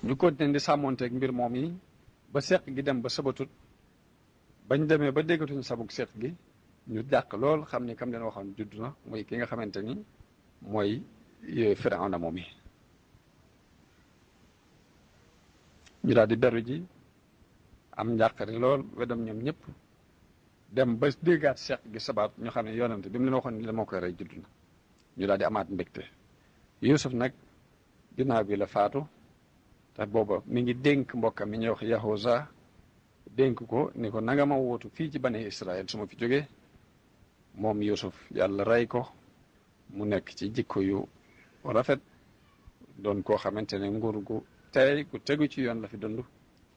ñu continuer di sàmmoonteeg mbir moom yi ba seq gi dem ba sabatut bañ demee ba déggatuñ sabug seq gi ñu jàq lool xam ni kam leen waxoon judd na muy ki nga xamante ni mooy Firawna moom yi ñu daal di beru ji am njàqare lool wedam ñoom ñëpp dem ba déggaat seq gi sabaat ñu xam ne yonante bi mu leen waxoon ni la moo koy rey judd na ñu daal di amaat mbégte Yuusuf nag ginnaaw bi la faatu te booba mi ngi dénk mbokkam mi ñuy wax Yahuza dénk ko ni ko nanga ma wootu fii ci bani Israël su ma fi jógee moom Yuusuf yàlla rey ko mu nekk ci jikko yu rafet doon koo xamante ne nguur gu tey ku tegu ci yoon la fi dund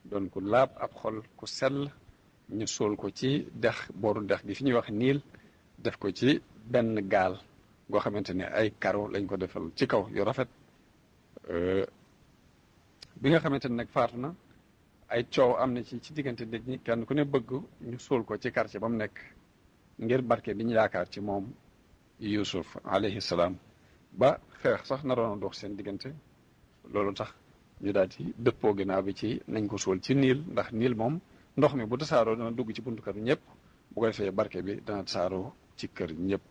doon ku laab ab xol ku sell ñu suul ko ci dex booru dex gi fi ñuy wax niil def ko ci benn gaal goo xamante ne ay karo lañ ko defal ci kaw yu rafet bi nga xamante ne nag faatu na ay coow am na ci diggante nit ñi kenn ku ne bëgg ñu suul ko ci quartier ba mu nekk ngir barke bi ñu yaakaar ci moom Yuusuf alayhi salaam ba xeex sax naroon a dox seen diggante loolu tax ñu daal di dëppoo ginnaaw bi ci nañ ko suul ci niil ndax niil moom ndox mi bu tasaaroo dana dugg ci buntu kër ñëpp bu ko defee barke bi dana tasaaroo ci kër ñëpp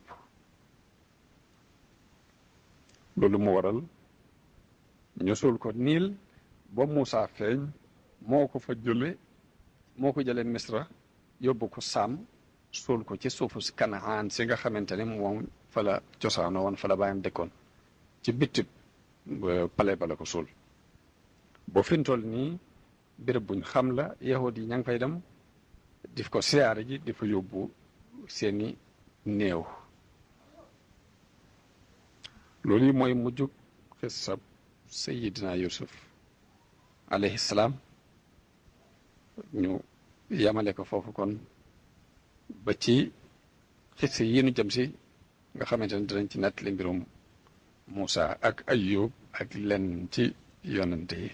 loolu mu waral ñu suul ko niil ba Muusaa feeñ moo ko fa jëlee Misra yóbbu ko Saam suul ko ci suufu si Kanaan si nga xamante ne moom fa la cosaanoo woon fa la bàyyam dëkkoon ci bitib pale ba la ko suul boo fi mu toll nii béréb buñ xam la yahud yi ña ngi fay dem di ko siyaare ji di fa yóbbu seeni néew loolu yi mooy mujjug xissab sayidina yusuf alayhi salaam ñu yamale ko foofu kon ba ci xisse yi nu jëm si nga xamante ne dinañ ci nettali mbirum Muusa ak Ayyub ak lenn ci yonante yi